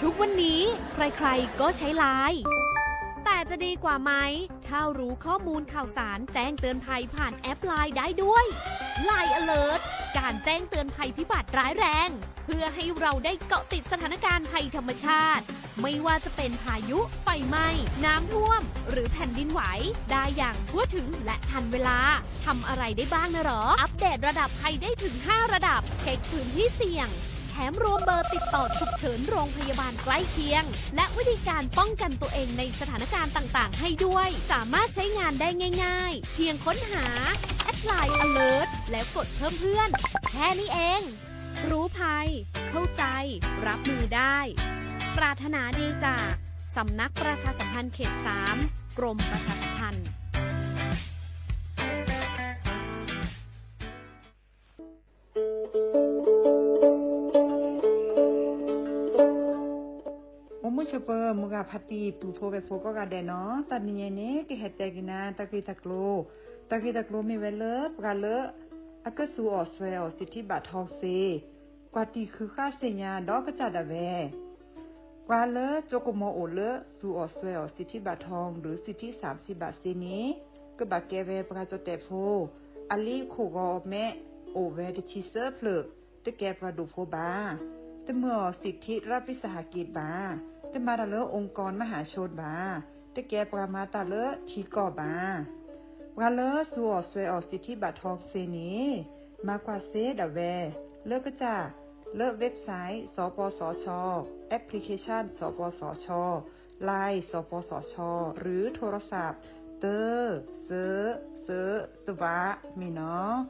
ทุกวันนี้ใครๆก็ใช้ไลน์ แต่จะดีกว่าไหม ถ้ารู้ข้อมูลข่าวสารแจ้งเตือนภัยผ่านแอปไลน์ได้ด้วย ไลน์ Alert การแจ้งเตือนภัยพิบัติร้ายแรง เพื่อให้เราได้เกาะติดสถานการณ์ภัยธรรมชาติ ไม่ว่าจะเป็นพายุ ไฟไหม้ น้ำท่วม หรือแผ่นดินไหว ได้อย่างทั่วถึงและทันเวลา ทำอะไรได้บ้างนะหรอ อัปเดตระดับภัยได้ถึง ห้า ระดับ เช็คพื้นที่เสี่ยง แถมรวมเบอร์ติดต่อฉุกเฉินโรงพยาบาลใกล้เคียง และวิธีการป้องกันตัวเองในสถานการณ์ต่างๆ ให้ด้วย สามารถใช้งานได้ง่ายๆ เพียงค้นหา แอดไลน์ Alert แล้วกดเพิ่มเพื่อน แค่นี้เอง รู้ภัย เข้าใจ รับมือได้ ปรารถนาดีจาก สำนักประชาสัมพันธ์เขต สาม กรมประชาสัมพันธ์ အိၣ်မုာ်ဆိးပၢၤ မိၢ်ဂၤဖါတံၢ် ပုၢ်ဖိဝဲၢ်ဖိကိးဂၤဒဲးနီၤ, တၢ်တနံၤညါအံၤန့ၣ် ကဟဲတဲက့ၤနၤ တၢ်ဂ့ၢ်တၢ်ကျိၤ, တၢ်ဂ့ၢ်တၢ်ကျိၤမ့ၢ်ဝဲလၢ ပှၤလၢ အကစူးအီၣ်စွဲအီၣ် စံးထံဘၣ်ထီၣ်စ့, ကွၢ်တံၢ်ဃုဃၣ်စ့ၣ်ညါဒီးကစၢ်ဒၣ်ဝဲ ပှၤလၢကၠိကမီၤအိၣ်လၢ စူးအီၣ်စွဲအီၣ် စံးထံဘၣ်ထီၣ် ဒီးစံးထံစၣ်စံးဘၣ်စ့န့ၣ် ကဘၣ်ကဲဝဲပှၤကၠိတဲာ်ဖိ, အလံာ်ခိၣ်ဂီၤမဲ အိၣ်ဝဲတဆံသၢဖျၢၣ်, တကဲပှၤဒိၣ်ဖိဘၣ်, တမၢအီၤ စံးထံရၢပံစဟးက့ဘၣ်, တမၤတၢ်လၢ องค์กรมหาชน ဘၣ်, တကဲပှၤမၤတၢ်လၢထံကီၢ်ဘၣ်. ပှၤလၢစူးအီၣ်စွဲအီၣ် စံးထံဘၣ်ထီၣ်စ့န့ၣ် မၤကွၢ်စ့ဒၣ်ဝဲ လၢကစၢ် လၢ website စပစချ, application စပစချ, Line စပစချ หรือโทรศัพท์ တၢ စၢ စၢ သဝး မ့ၢ်နီၤ.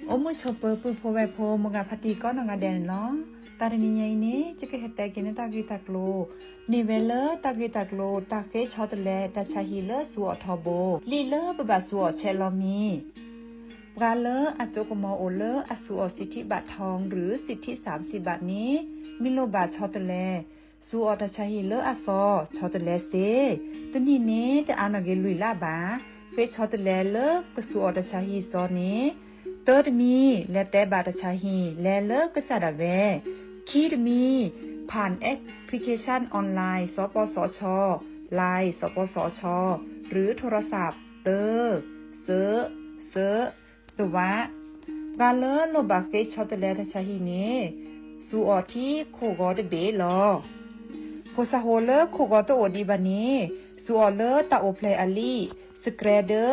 အိၣ်မုာ်ဆိးပၢၤ ပုၢ်ဖိဝဲၢ်ဖိ မိၢ်ဂၤဖါတံၢ်ကိးနီၢ်ဂၤဒဲးန့ၣ်လီၤ. တၢ်တနံၤညါအံၤန့ၣ် ယကဟဲတဲက့ၤန့ၢ်တၢ်ဂ့ၢ်တၢ်ကျိၤ, မ့ၢ်ဝဲလၢတၢ်ဂ့ၢ်တၢ်ကျိၤ တၢ်ဃ့ဆီတလဲ တၢ်ဆါဟံၣ်လၢစူးအီၣ်ထီဘိ, လံာ်လၢပဘၣ်စူးအီၣ်ဆဲးလီၤမံၤ ပှၤလၢအကၠိကမီၤအိၣ်လၢအစူးအီၣ် စံးထံဘၣ်ထီၣ် ဒီးစံးထံစၣ်စံးဘၣ်န့ၣ် မ့ၢ်လိၣ်ဘၣ်ဆီတလဲ စူးအီၣ်တၢ်ဆါဟံၣ်လၢအစီၤ ဆီတလဲစ့, တနံၣ်န့ၣ် တအါနီၣ်က့ၤလွံၢ်လါဘၣ်, ဃ့ဆီတလဲလၢကစူးအီၣ်တၢ်ဆါဟံၣ်စီၤန့ၣ်, တၢတမံၤ လဲၤတဲဘၣ်တၢ်ဆါဟံၣ် လဲၤလၢကစၢ်ဒၣ်ဝဲ, ခံတမံၤ ผ่านแอปพลิเคชันออนไลน์ สปสช, Line สปสช หรือโทรศัพท์ တၢ စၢ စၢ သဝး, ပှၤလၢလိၣ်ဘၣ်ဃ့ဆီတလဲတၢ်ဆါဟံၣ်န့ၣ် စူးအီၣ်ထံခိၣ်ဂီၤတဘ့ၣ်လီၤ. ဖိစၢ်ဖိလၢခိၣ်ဂီၤတအိၣ်ဒံးဘၣ်န့ၣ် စူးအီၣ်လၢတၢ်အိၣ်ဖျဲၣ်အလံာ် စကြဲဒၢ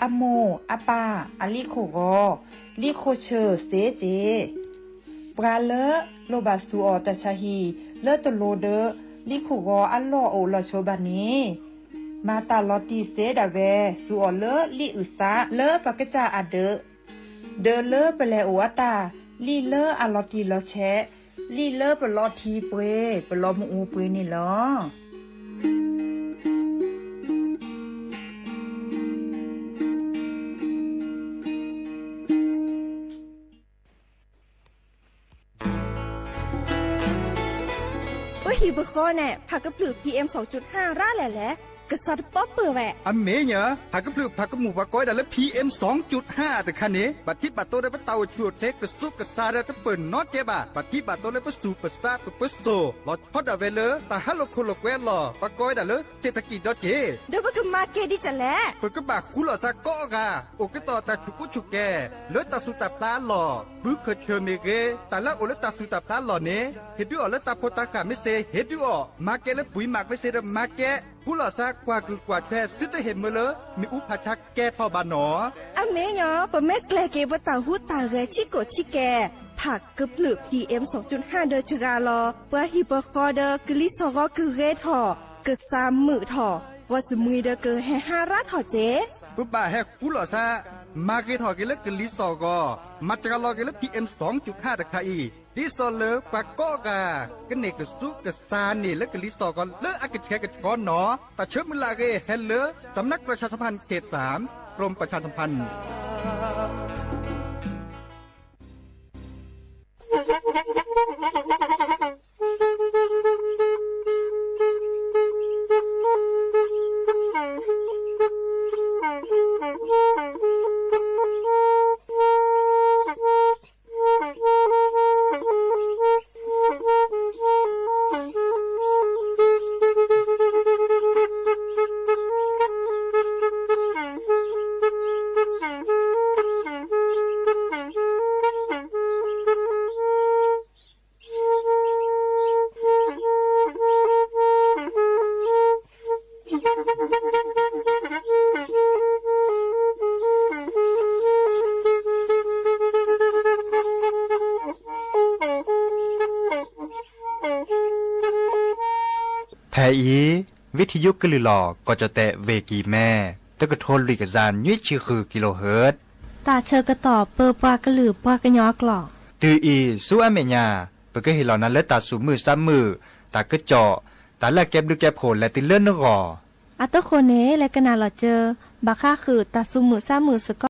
အမိၢ်အပၢ်အလံာ်ခိၣ်ဂီၤ, လံာ်ခိၣ်ဆၢၣ်စ့စ့ၢ် ပှၤလၢလိၣ်ဘၣ်စူးအီၣ်တၢ်ဆါဟံၣ်လၢတလိၤဒီး လံာ်ခိၣ်ဂီၤအလီၢ်အိၣ်လီၤဆိဘၣ်န့ၣ်, မၤတၢ်လီၤတံၢ်စ့ဒၣ်ဝဲ စူးအီၣ်လၢလံာ်အုၣ်သးလၢပှၤကစၢ်အဒၢး, ဒၢးလၢပလဲၤအိၣ်အတၢ်, လံာ်လၢအလီၤတံၢ်လီၤဆဲး, လံာ်လၢပလီၤထံပှ့ၤ ပလီၤမုၢ်အူပှ့ၤန့ၣ်လီၤ. ပဟံၣ်ပဃီန့ၣ် ဖးကဖျၢၣ် PM စူၣ်ဟၣ် ရၣ်လဲၣ်လဲၣ်, ကစၢ်တပီၢ်ပၢၢ်ဝဲ. အမ့ၢ်ညီ, ဖးကဖျၢၣ်ဖးကမူၣ်ပှၤကိးဝဲဒၣ်လၢ PM စူၣ်ဟၣ် တခါန့ၣ် ဘၣ်ထံးဘၣ်တိၤဒီးပတၢ်အိၣ်ဆူၣ်အိၣ်ချ့ကစူးကစါဒီးတပၢၢ်နီတကဲဘၣ်. ဘၣ်ထံးဘၣ်တိၤလၢပစူၣ်ပစါပပၢၤစိၣ် လီၤဆီဒၣ်ဝဲလၢ တၢ်ဟးလိာ်ခိၣ်လိာ်ကွဲအလီၢ် ပှၤကိးဝဲဒၣ်လၢ เศรษฐกิจ ဒီးက့ၤ ဒီးပကမၤကဲဒ်လဲၣ်. ပကဘၣ်ဃူလိာ်သးကိးဂၤ, အိၣ်ကတီၢ်တၢ်ဆူၣ်ကူဆူၣ်ကဲၤ လၢတၢ်သူၣ်တၢ်ဖျးအလီၢ်, ဘုခၢၣ်ဆၢၣ်မ့ၢ်ဂ့ၤ, တၢ်လၢအအိၣ်လၢတၢ်သူၣ်တၢ်ဖျးအလီၢ်န့ၣ် ဟ့ၣ်ဒုးအီၤလၢတၢ်ဖိတၢ်ဃၢ်မ့ၢ်စ့ၢ်ဟ့ၣ်ဒုးအီၤ, မၤကဲလၢပှၤမၤမ့ၢ်စ့ၢ်ဒီး မၤကဲဃူလိာ်သးကွၢ်ကုၢ်ကွၢ်ဆွဲ သုတဟ့ၣ်မၢလၢ မ့ၣ်အူဖးဆါကဲထီၣ်ဘၣ်နီၤ. အမ့ၢ်ညီ, ပမ့ၢ်ကျဲၤက့ၤပတၢ်ဟူးတၢ်ဂဲၤဆံးကိာ်ဆံးကဲၤ ဖးကဖျၢၣ် PM စူၣ်ဟၣ် ဒီးစှၤလီၤ ပှၤဟံၣ်ပဃီဒီးကလံၤစိးဂီၤကဂ့ၤထီၣ်, ကစၢ်မုာ်ထီၣ်, ဂီၢ်စမံၤဒီးကဟဲဟါရၣ်ထီၣ်စ့ၢ်. ပဘၣ်ဟဲဃူလိာ်သး, မၤဂ့ၤထီၣ်က့ၤလၢကလံၤစိးဂီၤ, မၤစှၤလီၤက့ၤလၢ PM စူၣ်ဟၣ် တခါအံၤ, ဒ်သိးလၢပှၤကိးဂၤ ကန့ၢ်ကစူးကစါန့ၢ်လၢကလံၤစိးဂီၤလၢအကဆှဲကဆှီနီၤ. တၢ်ဆၢမုၢ်လၢ်အဂ့ၢ် ဟဲလၢ สำนักประชาสัมพันธ์ กรมประชาสัมพันธ์. ဖဲအံၤ ဝံထံယုကလုၢ်လီၤ ကီၢ်ကၠီၣ်တဲၣ် ဝ့ၢ်ကံၢ်မဲ တကထိလွံၢ်ကယၤနွံဆံဃု ကံလိဟၢၣ် တၢ်ဆၢကတီၢ်ပၢပှၤကလုာ်ပှၤကညီအကျိာ် တုၤအံၤ ဆူအမဲာ်ညါ ပကဟ့ၣ်လီၤနၤလၢတၢ်သူၣ်မုာ်သးမုာ်, တၢ်ကစီၣ်, တၢ်လၢအကဲဘျုးကဲဖှိၣ်လဲၤတုၤလၢနဂီၢ်. အဃိန့ၣ် လဲၤကနၣ်လီၤစၢၤ ဘၣ်ဃးဃုာ်တၢ်သူၣ်မုာ်သးမုာ်စ့ၢ်ကီး.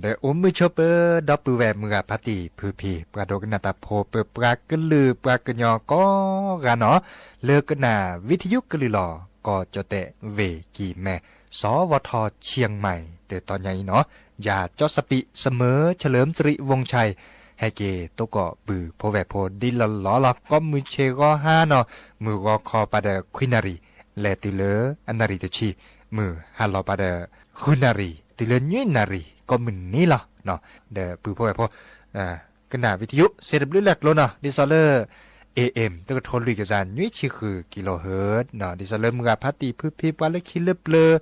ဒီးအိၣ်မုာ်ဆိပၢၤ ဒီပုၢ်ဝဲၢ်မုၢ်ဂၤဖါတံၢ်ဖုဖံ ပှၤဒိကနၣ်တၢ်ဖိ ပပှၤကလုာ်ပှၤကညီကိးဂၤနီၣ်, လၢကနၣ်ဝံထံယုကလုၢ်လီၤ ကီၢ်ကၠီၣ်တဲၣ် ဝ့ၢ်ကံၢ်မဲၢ် စီၤဝီၤထီၣ် เชียงใหม่ တတီၤညါအံၤနီၤ, ယၤကၠီစီပံး เสมอเฉลิมสิริวงศ์ชัย ဟဲက့ၤသကိးပုၢ်ဖိဝဲၢ်ဖိဒ်လီၢ်လီၢ်လီၤ. ကိးမုၢ်ဆ့ၣ်ဂီၤဟါနီၤ, မုၢ်ဂီၤခီပၤဒီးခွံနၣ်ရံၣ်, လဲၤတုၤလၢအနၣ်ရံၣ်တဆံ, မုၢ်ဟါလီၤပၤဒီး ဃုနၣ်ရံၣ်, တုၤလၢနွံနၣ်ရံၣ် ကိးမုၢ်နံၤလီၤ. ဒီးပုၢ်ဖိဝဲၢ်ဖိ ကနၣ်ဝံထယု စ့တဘျုးလၢ်ကျိၤနီၤ, ဒ်သိးလၢ เอเอ็ม တကထိလွံၢ်ကယၤနွံဆံဃု kilohertz နီၤ, ဒ်သိးလၢမုၢ်ဂၤဖးတံၢ်ဖုဖံ ပှၤလၢခံလၢပျၢၤ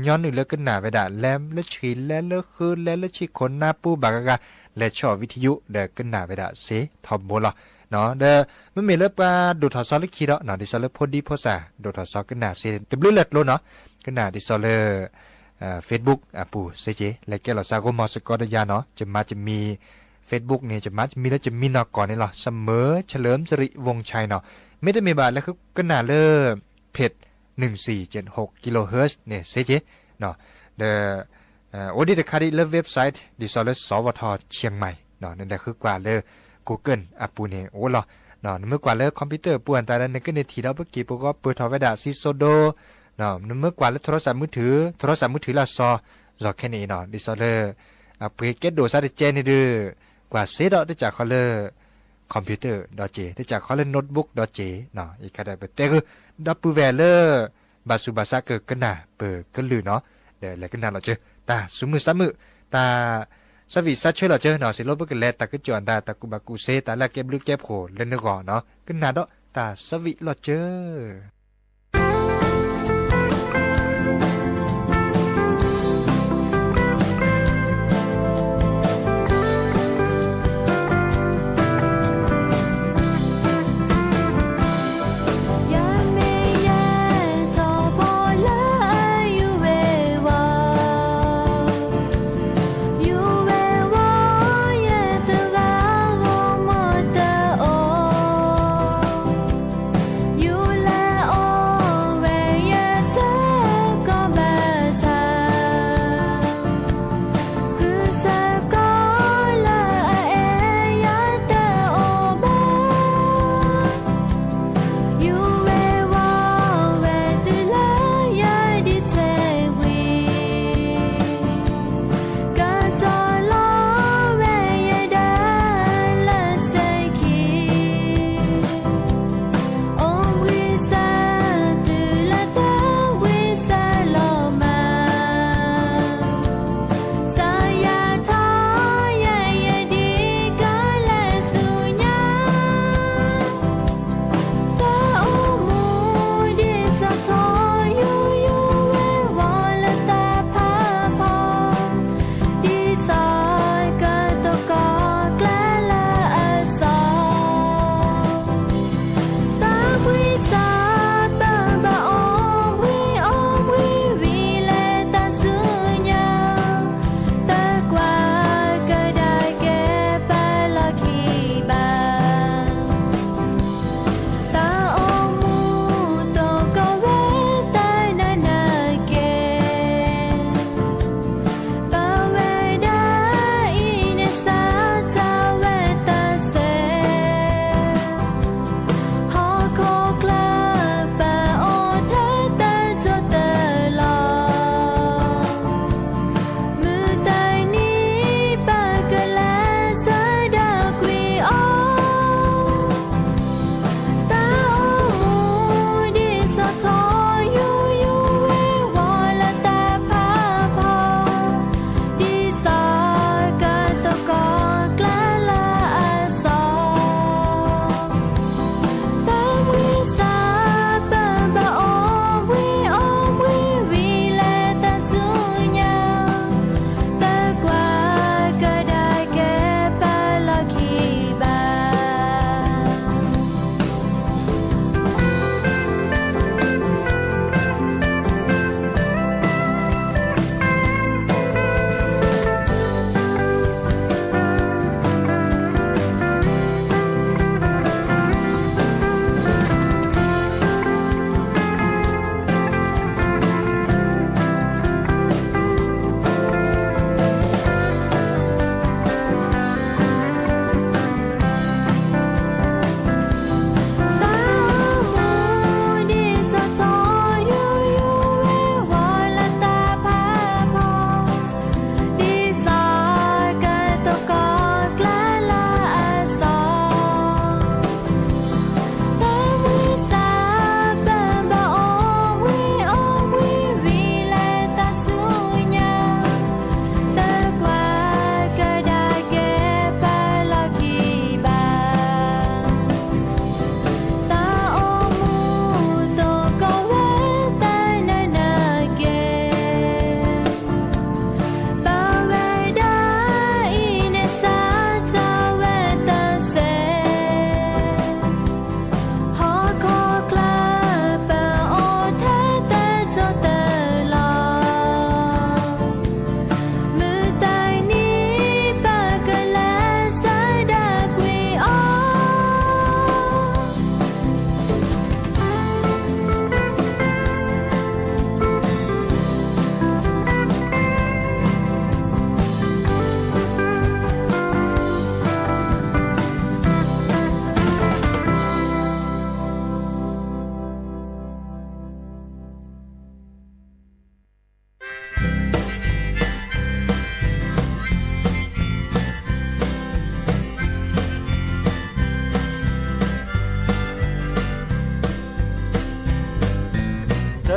ညီနုၢ်လၢကနၣ်ဝဲဒၣ် လဲၤလၢဆှံ လဲၤလၢဃု လဲၤလၢဆံၣ်ခိၣ်နါပူၤဘၣ်ဂၤဂၤ လဲၤဆီၣ်ဝံထယုဒီးကနၣ်ဝဲဒၣ်စ့ထီဘိလီၤ. ဒီးမ့မ့ၢ်လၢပှၤဒိၣ်ထီၣ်စီလၢခံဒီး ဒ်သိးလၢဖိဒံဖိသၣ် ဒိၣ်ထီၣ်စီကနၣ်စ့တဘျုးလၢ်ကျိၤနီၤ, ကနၣ်ဒ်သိးလၢ Facebook အပူၤစ့က့ၤ လဲၤကဲလီၤစးဂိမီၤစ့ၢ်ကီးဒီးယၤနီၤ, ယမါယမံၤ Facebook န့ၣ် ယမါယမံၤလၢယမံၤနီၢ်ကီၢ်န့ၣ်လီၤ, เสมอเฉลิมสิริวงศ์ชัย နီၤ, မ့တမ့ၢ်ဘၣ် လဲၤဃုကနၣ်လၢ เพจ หนึ่งสี่เจ็ดหก kilohertz န့ၣ်စ့က့ၤ, ဒီး အိၣ်ဒံးတခါဒံးလၢ website ဒ်သိးလၢ စီၤဝီၤထီၣ် เชียงใหม่ နလဲၤဃုကွၢ်လၢ Google အပူၤန့ၣ်အိၣ်လီၤ. နမ့ၢ်ကွၢ်လၢ computer အပူၤအတၢ်ဒီး နကန့ၢ်ထံၣ်ဒီးပက့ၤပဂီၢ်ပၢၢ်ထီၣ်ဝဲဒၣ်စံၣ်စိဒိ, နမ့ၢ်ကွၢ်လၢ โทรศัพท์มือถือ โทรศัพท์มือถือလၢအစီၤ စီၤခဲန့ၣ်အံၤနီၤ, ဒ်သိးလၢ အပှ့ၤကဲဒိၣ်စးတကဲန့ၣ်ဒီး ကွၢ်စ့ဒီးတစးခီလၢ computer ဒီးက့ၤ, တစးခီလၢ notebook ဒီးက့ၤ, ယကဒီးပတဲဂုၢ် ဒီပုၢ်ဝဲၢ်လၢ ဘၣ်ဆူးဘၣ်ဆါကကနၣ်ပကလုၢ်နီၤ, ဒီးလဲၤကနၣ်လီၤကၢ တၢ်ဆူးမုၢ်ဆါမုာ်, တၢ် ဆၢဝံၣ်ဆၢဆၢလီၤကၢနီၤ, စံးလိပကလဲၤတၢ်ကစီၣ်အတၢ် တၢ်ကူၣ်ဘၣ်ကူၣ်စ့ တၢ်လၢအကဲဘျုးကဲဖှိၣ်လၢနဂီၢ်နီၤ, ကနၣ်ဒီးတၢ်ဆၢဝံၣ်လီၤကၢ.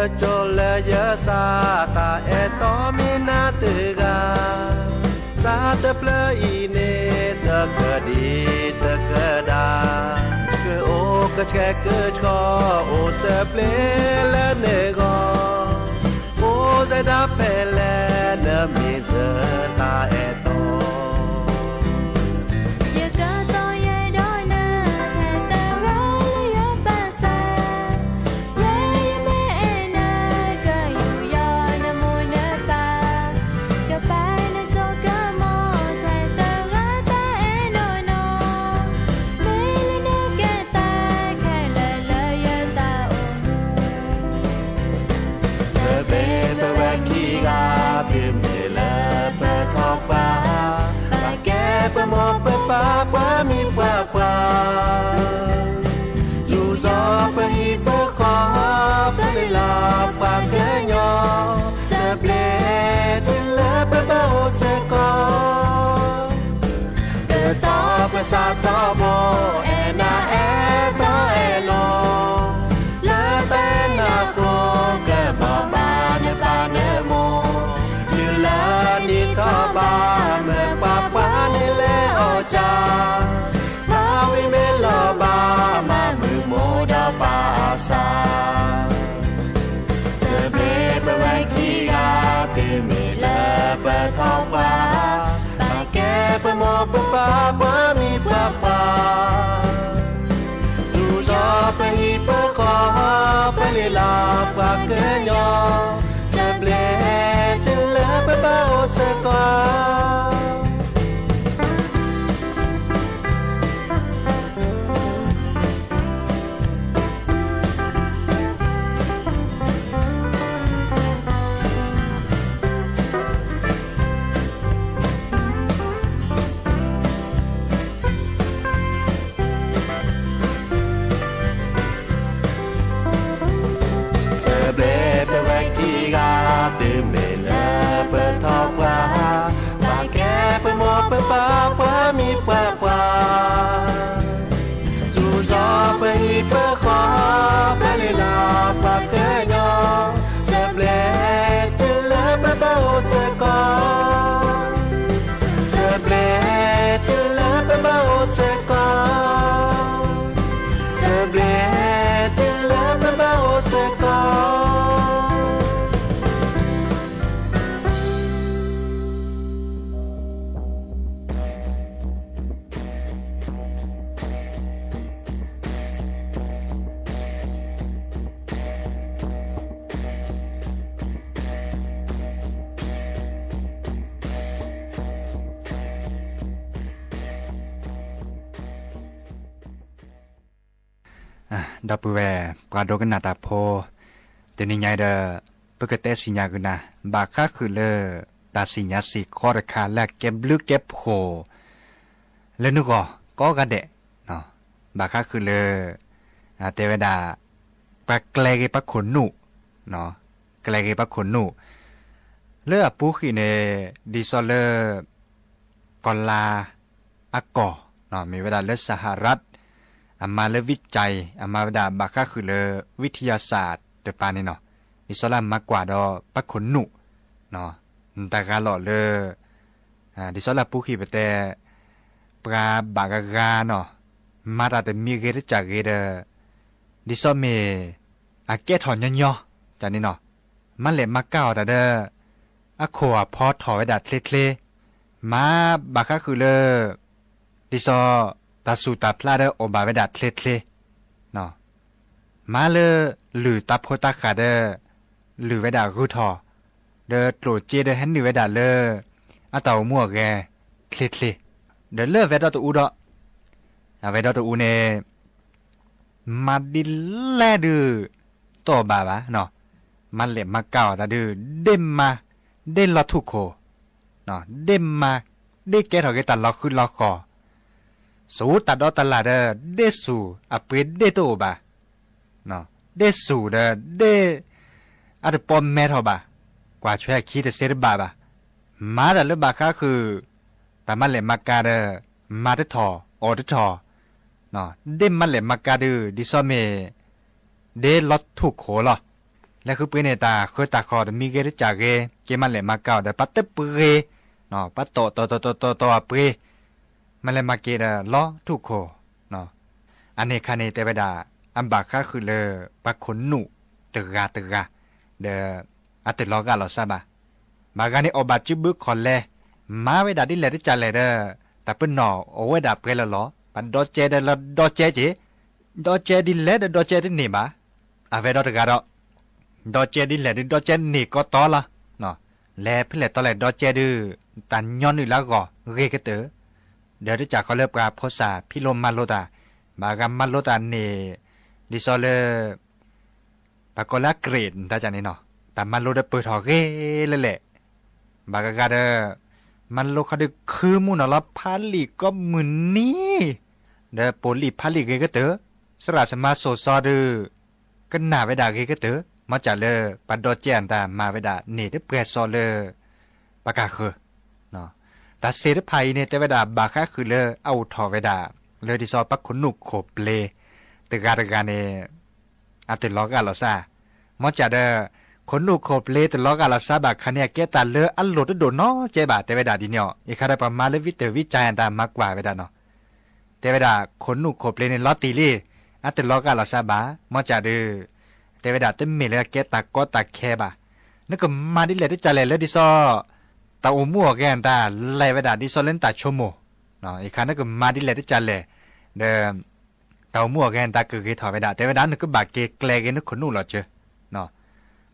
ကၠီလၢယစၢ်တၢ်အဲၣ်တီမ့ၢ်နၤတဂၤ, စးတဖျၢၣ်အံၤန့ၣ် တကဒံတကဒါ, ကအိၣ်ကဆှဲကဆှီ အိၣ်စၢၤဘျ့လၢနဂီၢ်, အိၣ်စဲဒၣ်ဖဲလဲၣ်နမ့ၢ်စၢၤတၢ်အဲၣ်တီ ယကတီယဲဒီးနၤ ထဲတဂၤလၢယဘၣ်စး, လၢယမ့ၢ်အဲၣ်နၤ ကယူးယီၣ်နမိၢ်နပၢ်, ကပာ်နစိကမီၤ ထဲတဂၤတၢ်အဲၣ်နီၢ်နီၢ်, မ့ၢ်လၢနကဲတၢ်ခဲလၢာ်လၢယတၢ်အိၣ်မူ စဘျ့ပဝဲခံဂၤ တုၤမ့ၢ်လၢပထီၣ်ပှၢ်, ဘၣ်ကဲပမိၢ်ပပၢ်ပှၤမံၤပှၤပှၢ်, ယူးယီၣ်ပဟံၣ်ပဃီ ပလံၤလၢပှၤကညီ, စဘျ့တုၤလၢပဘၣ်အိၣ်စ့ၢ်ကီး ကတီၤပစးထီဘိ အဲၣ်နၤအဲၣ်တီအဲၣ်လိၤ, လၢတၢ်အဲၣ်နၤအဃိ ကဘီဘၣ်နပၢ်နမိၢ်, တုၤလၢနံၤထီၣ်ဘး မ့ၢ်ပှၤပှၤန့ၣ်လဲၤအီၣ်ကၢ, ဘၣ်ဝံၤမ့ၢ်လီၤဘၣ် မၤမုာ်မိၢ်ဒီးပၢ်အစၢ် စဘျ့ပဝဲခံဂၤ တုၤမ့ၢ်လၢပထီၣ်ပှၢ်, ဘၣ်ကဲပမိၢ်ပပၢ်ပှၤမံၤပှၤပှၢ်, ယူးယီၣ်ပဟံၣ်ပဃီ ပလံၤလၢပှၤကညီ, စဘျ့တုၤလၢပဘၣ်အိၣ်စ့ၢ်ကီး စဘျ့ပဝဲခံဂၤ တုၤမ့ၢ်လၢပထီၣ်ပှၢ်, ဘၣ်ကဲပမိၢ်ပပၢ်ပှၤမံၤပှၤပှၢ်, ယူးယီၣ်ပဟံၣ်ပဃီ ပလံၤလၢပှၤကညီ, စဘျ့တုၤလၢပဘၣ်အိၣ်စ့ၢ်ကီး, စဘျ့တုၤလၢပဘၣ်အိၣ်စ့ၢ်ကီး, စဘျ့တုၤလၢပဘၣ်အိၣ်စ့ၢ်ကီး ဒီပုၢ်ဝဲၢ်ပှၤဒိကနၣ်တၢ်ဖိ, တနံၤညါအံၤဒီး ပကတဲစံၣ်ညါက့ၤနၤ ဘၣ်ဃးဃုာ်လၢ တၢ်စံၣ်ညါစ့ၢ်ကီးတခါလၢအကဲဘျုးကဲဖှိၣ် လၢနဂီၢ်ကိးဂၤဒဲး, ဘၣ်ဃးဃုာ်လၢ တဲဝဲဒၣ် ပှၤကျဲၤဂ့ၤပှၤခိၣ်နူာ်, ကျဲၤဂ့ၤပှၤခိၣ်နူာ်, လၢအပူၤဃံာ်န့ၣ် ဒ်သိးလၢ ကီၢ်လါအကီၢ်, မ့ၢ်ဝဲဒၣ်လၢ စဟရၣ် အမၤလၢ ဝံကၠဲး အမၤဝဲဒၣ်ဘၣ်ဃးဃုာ်လၢ ဝံထယၤစၢ်တပၤန့ၣ်နီၤ, ဒ်သိးလၢအမၤကွၢ်ဒီးပှၤခိၣ်နူာ်, နတၢ်ဂၤလီၤလၢ ဒ်သိးလၢအပူၤဃံာ်ပတဲ ပှၤဘၣ်ဂၤဂၤနီၤ, မၤတၢ်တမံၤဂ့ၤတစၢ်ဂ့ၤဒီး ဒ်သိးမ့ၢ် အကဲထီၣ်ညီညီ တၢ်န့ၣ်နီၤ, မၤလဲၣ်မၤကၤအီၤတၢ်ဒီး အခိၣ်အဖီထီၣ်ဝဲဒၣ်ချ့ချ့, မၤဘၣ်ဃးဃုာ်လၢ ဒ်သိး တၢ်စူၢ်တၢ်ဖျးဒီးအိၣ်ဘၣ်ဝဲဒၣ်ချ့ချ့, မၤလၢ လုၢ်တၢ်ဖိတၢ်ဃၢ်ဒီး လုၢ်ဝဲဒၣ်ဂုၤထီၣ်, ဒီးကျိၣ်စ့ဒီးဟဲနုာ်ဝဲဒၣ်လၢ အတၢ်အိၣ်မူအဂဲၤချ့ချ့, ဒီးလၢအဝဲဒီတအူဒီး အဝဲဒီတအူန့ၣ် မၤဒ်လဲၣ်ဒုး တအိၣ်ဘၣ်ဘၣ်, မၤလဲၣ်မၤကၤအီၤတၢ်ဒုး ဒ့ၣ်မၤ ဒ့ၣ်လီၤထူၣ်ခိၣ်, ဒ့ၣ်မၤ ဒ့ၣ်ကဲထီၣ်က့ၤတၢ်လီၤဃံလီၤဃီၤ, စူတၢ်ဒီတၢ်လၢ်ဒီး ဒ့ၣ်စူၢ်အပှ့ၤဒ့ၣ်တအိၣ်ဘၣ်, ဒ့ၣ်စူၢ်ဒီးဒ့ၣ် အတပီၣ်မဲထီၣ်ဘၣ်, ကွၢ်ထွဲအခံတစ့တဘၣ်ဘၣ်, မၤတၢ်လၢဘၣ်ဃးဃုာ် တၢ်မၤလဲၣ်မၤကၤဒီး မၤတထီၣ် အီၣ်တထီၣ်, ဒ့ၣ်မၤလဲၣ်မၤကၤဒုး ဒ်သိးမ့ၢ် ဒ့ၣ်လီၤထူၣ်ခိၣ်လီၤ. လဲၤဃုပှ့ၤန့ၣ် တၢ်ဃၢတၢ်ဃီတမံၤဂ့ၤတစၢ်ဂ့ၤ က့ၤမၤလဲၢ်မၤကၤအီၤဒီး ပှၤတပှ့ၤ, ပှၤတီၢ်တီၢ်တီၢ်တီၢ်တီၢ်အပှ့ၤ, မၤလဲၢ်မၤက့ၤဒီးလီၤထူၣ်ခိၣ်. အန့ၣ်အခါန့ၣ် တဲဝဲဒၣ် အဘၣ်ဃးဃုာ်လၢ ပှၤခိၣ်နူာ်တဂၤတဂၤ ဒီး အတလီၤဂာ်လီၤစၢ်ဘၣ်. ဘၣ်ဂၤန့ၣ်အီၣ်ဘၣ်စုဘုခီၣ်လဲ, မၤဝဲဒၣ်ဒ်လဲၣ်တစၢ်လဲၣ်ဒီး တၢ်ပနီၣ်အိၣ်ဝဲဒၣ်ပှဲၤလီၤလီၤ. ပှၤဒီကဲဒီးလၢဒီကဲက့ၤ, ဒီကဲဒ်လဲၣ်ဒီးဒီကဲတန့ၢ်ဘၣ်. အဝဲဒီးတဂၤဒီး ဒီကဲဒ်လဲၣ်ဒုးဒီကဲန့ၢ်ကီတီလီၤ. လဲၤဖဲလဲၣ်တီလဲၣ်ဒီကဲဒုး တၢ်ညီနုၢ်လၢအဂီၢ်ဂ့ၤကတၢၢ်, ဒီးတစၢ်ဃီလၢပှၤဖိစၢ်ဖံးလိမၤလိတၢ်, ဘၣ်ဂၤမၤလိတၢ်န့ၣ် ဒ်သိးလၢ ပှၤကိးလၢအကြိမ် တၢ်န့ၣ်နီၤ, တၢ်မၤလိဒီးပၢၢ်ထီၣ်ဂ့ၤလၢလဲၣ်. ဘၣ်ဂၤဂၤဒီး မၤလိခီဒုးခုမူနီၤလီၤ ဖးလံာ်ကိးမုၢ်နံၤ, ဒီးပိာ်လံာ်ဖးလံာ်ဂ့ၤကတၢၢ်, စရၣ်စမါစိၤစီဒုး ကနၣ်ဝဲဒၣ်ဂ့ၤကတၢၢ်, မ်စၢ်လၢပှၤဒီကဲအတၢ်မၤဝဲဒၣ်န့ၣ် တပှဲၤစီလၢ ပကဃၢၤ တၢ်စ့ၢ်တဖၣ်အံၤန့ၣ် တဲဝဲဒၣ်ဘၣ်ဃးဃုာ်လၢအအိၣ်ထီၣ်ဝဲဒၣ် လၢဒ်သိးပှၤခိၣ်နူာ်ခိၣ်ပျ့ၤ တဂၤတဂၤန့ၣ် အတလီၤဂာ်လီၤစၢ်, မ်စၢ်ဒီး ခိၣ်နူာ်ခိၣ်ပျ့ၤတလီၤဂာ်လီၤစၢ်ဘၣ်ခါန့ၣ် အကဲတၢ်လၢအလိၣ်တဒိၣ်နီတစဲးဘၣ် တဲဝဲဒၣ်ဒ်န့ၣ်အီၤ, အံၤခါဒီးပှၤမၤလၢဝံတၢ်ဝံကၠၤအတၢ်မၤကွၢ်ဝဲဒၣ်နီၤ တဲဝဲဒၣ်ခိၣ်နူာ်ခိၣ်ပျ့ၤန့ၣ် လီၤတံၢ်လံ, အတလီၤဂာ်လီၤစၢ်ဘၣ်, မ်စၢ်ဒုး တဲဝဲဒၣ်တမ့ၢ်လၢအကဲတၢ်ကီတၢ်ခဲဘၣ်, နကမၤဒ်လဲၣ်တစၢ်လဲၣ်လၢဒ်သိး တၢ်အိၣ်မူအိၣ်ဂဲၤအတၢ်လဲၤဝဲဒၣ်ဒ်သိးလၢနတၢ်ဆိကမိၣ်, အံၤခါနကမၤဒ်လဲၣ်တစၢ်လဲၣ် ဒီး တၢ်အိၣ်မူအိၣ်ဂဲၤနတၢ်ကဂ့ၤထီၣ်ဝဲဒၣ် တဲဝဲဒၣ်နကဘၣ်က့ၤကျဲၤဂ့ၤနခိၣ်နူာ်လီၤစၢၤ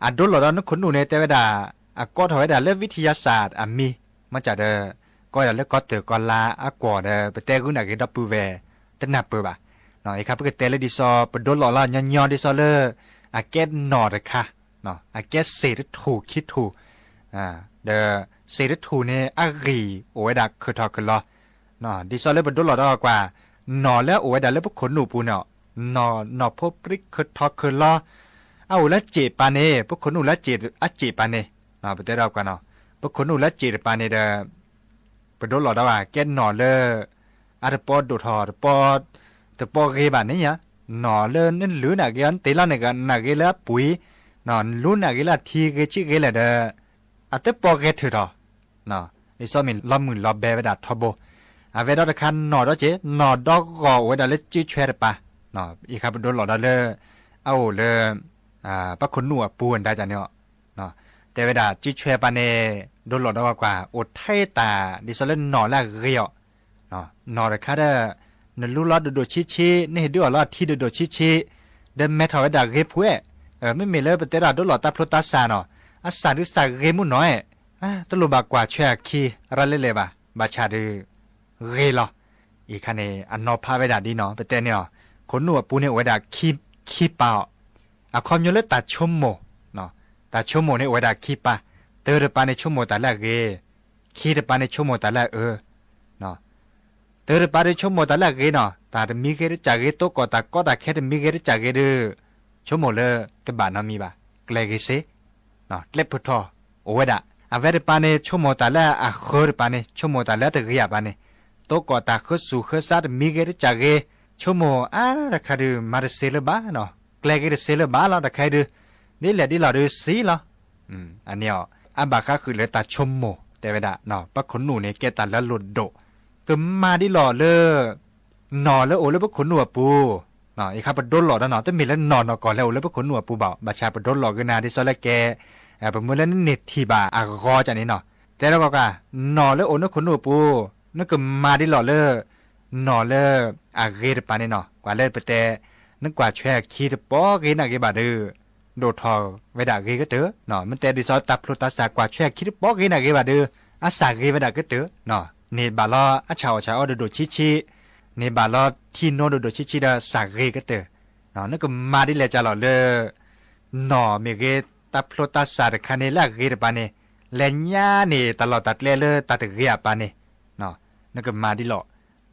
အဒိလီၤဒီးနခိၣ်နူာ်န့ၣ် တဲဝဲဒၣ် အကီထီၣ်ဝဲဒၣ်လၢဝံထယါစၢ်အမံၤ, မ်စၢ်ဒီး ကီဝဲဒၣ်လၢကီၢ်တၢၢ်ကီၢ်လါအကွီၢ်ဒီး ပတဲဂုာ်နာ်က့ၤဒီပုၢ်ဝဲၢ် တနၢ်ပၢၢ်ဘၣ်, အံၤခါပကတဲလၢဒ်သိးပဒိလီၤလီၤညီညီဒ်သိးလၢ အကဲနီၢ်တခါ, အကဲစ့ၢ်တထူၣ်ခံထူၣ်, ဒီးစ့ၢ်တထူၣ်န့ၣ် အဂံၢ်အိၣ်ဝဲဒၣ်ခုၣ်ထီၣ်ခုၣ်လီၤ ဒ်သိးလၢပဒိလီၤဒီးကွၢ် နီၢ်လၢအအိၣ်ဝဲဒၣ်လၢပခိၣ်နူာ်ပူၤန့ၣ်, နီၢ်နီၢ်ဖိပြံခုၣ်ထီၣ်ခုၣ်လီၤ, အအိၣ်လၢစ့ၢ်တပၤန့ၣ် ပခိၣ်နူာ်လၢအစ့ၢ်တပၤန့ၣ်, ပတဲဒီးကွၢ်နီၤ, ပခိၣ်နူာ်လၢစ့ၢ်တပၤန့ၣ်ဒီး ပဒိလီၤဒီးကဲနီၢ်လၢ အတပီဒိၣ်ထီၣ် တပီ တပီဂ့ၤဘၣ်န့ၣ်ဧါ, နီၢ်လၢနလုၢ်နာ်က့ၤအီၤ နတ့ၢ်လီၤနာ်က့ၤလၢအပှ့ၤ, နလုၢ်နာ်က့ၤလၢအထံဂ့ၤဆံးဂ့ၤလဲၣ်ဒီး အတပီဂဲၤထုးထီၣ်, ဒ်သိးမ့ၢ်လီၤမုၢ်လီၤဘဲဝဲဒၣ်ထီဘိ, အဝဲဒီးတခါနီၢ်ဒီးစ့ၢ် နီၢ်ဒီဂီၢ်အိၣ်ဝဲဒၣ်လၢစုဆွဲတပၤ, အံၤခါပဒိလီၤဒီးလၢ အအိၣ်လၢ ပှၤခိၣ်နူာ်အပူၤဒၣ်န့ၣ် တဲဝဲဒၣ်စုဆွဲပၤန့ၣ် ဒိလီၤဒီးကွၢ် အိၣ်ထဲတၢ် ဒ်သိးလၢနီၢ်လၢအဂ့ၤအီၤ, နီၢ်တခါဒီး နလူလီၤဒိၣ်ဒိၣ်ဆံးဆံး နဟ့ၣ်ဒုးအီၤလီၤအထံဒိၣ်ဒိၣ်ဆံးဆံး, ဒီးမဲထီၣ်ဝဲဒၣ်ဂ့ၤဖုအဲၣ်, မ့မ့ၢ်လၢပတဲဒၣ်ဒိလီၤတၢ်ဖျိတၢ်စးနီၤ, အစးဒုးစးဂ့ၤမူနီၤအဲၣ်, တလိၣ်ဘၣ်ကွၢ်ဆွဲအခံ ရၤလၢလဲၣ်ဘၣ် ဘၣ်ဆၣ်ဒုး ဂ့ၤလီၤ, အံၤခါန့ၣ် အနီၤဖးဝဲဒၣ်ဒ်နီၤ ပတဲန့ၣ်အီၤ, ခိၣ်နူာ်အပူၤန့ၣ်အိၣ်ဝဲဒၣ်ခံပၤအီၤ, အခီပညီလၢတၢ်ဆိကမိၣ်, တၢ်ဆိကမိၣ်န့ၣ်အိၣ်ဝဲဒၣ်ခံပၤ, တၢတပၤန့ၣ်ဆိကမိၣ်တၢ်လၢအဂ့ၤ, ခံတပၤန့ၣ်ဆိကမိၣ်တၢ်လၢအအၢ တၢတပၤဒုးဆိကမိၣ်တၢ်လၢအဂ့ၤနီၤ, တၢ်တမံၤဂ့ၤတစၢ်ဂ့ၤ တိကိးတၢ်ကီတၢ်ခဲတမံၤဂ့ၤတစၢ်ဂ့ၤဒုး ဆိကမိၣ်လၢတဘၣ်နီတမံၤဘၣ်, ကျဲဂ့ၤစ့, ကျဲဖုၣ်ထီၣ်အိၣ်ဝဲဒၣ်, အဝဲတပၤန့ၣ် ဆိကမိၣ်တၢ်လၢအဃၢတပၤန့ၣ် ဆိကမိၣ်တၢ်လၢအတဂ့ၤအပၤန့ၣ်, တိကိးတၢ်ဃၢစူၣ်ဃၢဆါတမံၤဂ့ၤတစၢ်ဂ့ၤ, ဆိကမိၣ်အါတခါဒုး မၤတစ့လၢၤဘၣ်နီၤ, ကျဲဂ့ၤတစ့လၢၤဘၣ်လီၤ တခါအံၤဒုး, ဒ်လဲၣ်ဒ်လဲၣ်ဒုးစံလီၤ အန့ၣ်အီၤ အဘၣ်ဃးဃုာ်လၢတၢ်ဆိကမိၣ် တဲဝဲဒၣ် ပှၤခိၣ်နူာ်န့ၣ် ကဲတၢ်လၢအလိၣ်ဒိၣ်, ကမၤဒ်လီၤလၢ နီၢ်လၢအိၣ်လၢပခိၣ်နူာ်အပူၤ, အံၤခါပဒိလီၤဒီးနီၤ တမ့ၢ်လၢနီၢ်နီၢ်ကီၢ်လၢအိၣ်လၢပခိၣ်နူာ်အပူၤဘၣ်, ဘၣ်ဆၣ်ပဒိလီၤကနၤဒ်သိးလၢကဲ ပမ့ၢ်လၢနန့ၢ်ထံၣ်ဘၣ်အဂီၢ်န့ၣ်နီၤ, တဲလၢကီးကီး နီၢ်လၢအိၣ်လၢခိၣ်နူာ်အပူၤ, နကမၤဒ်လီၤလၢ နီၢ်လၢအဂ့ၤတပၤန့ၣ်နီၤ, ကွၢ်လၢပတဲ နကွၢ်ဆွဲအခံတပီဂ့ၤနာ်ဂ့ၤဘၣ်ဒုး ဒိၣ်ထီၣ်ဝဲဒၣ်ဂ့ၤကတၢၢ်, မ့ၢ်တဲဒ်သိးတၢ်ဖျိတၢ်စးကွၢ်ဆွဲအခံတပီဂ့ၤနာ်ဂ့ၤဘၣ်ဒုး အစးဂ့ၤဝဲဒၣ်ကတၢၢ်, န့ၢ်ဘၣ်လီၤအဆၣ်အီၣ်ဆၣ်အီဒိၣ်ဒိၣ်ဆံးဆံး, န့ၢ်ဘၣ်လီၤထံနိဒိၣ်ဒိၣ်ဆံးဆံးဒီးစးဂ့ၤကတၢၢ်, နကမၤဒ်လဲၣ်ကလီၤလၢ နီၢ်မ့ၢ်ဂ့ၤ တၢ်ဖျိတၢ်စးတခါန့ၣ်လၢအဂ့ၤတပၤန့ၣ် လဲၤညါန့ၢ်တၢ်လီၢ်တၢ်ကျဲလၢတၢ်တဂ့ၤအပၤန့ၣ်, နကမၤဒ်လီၤ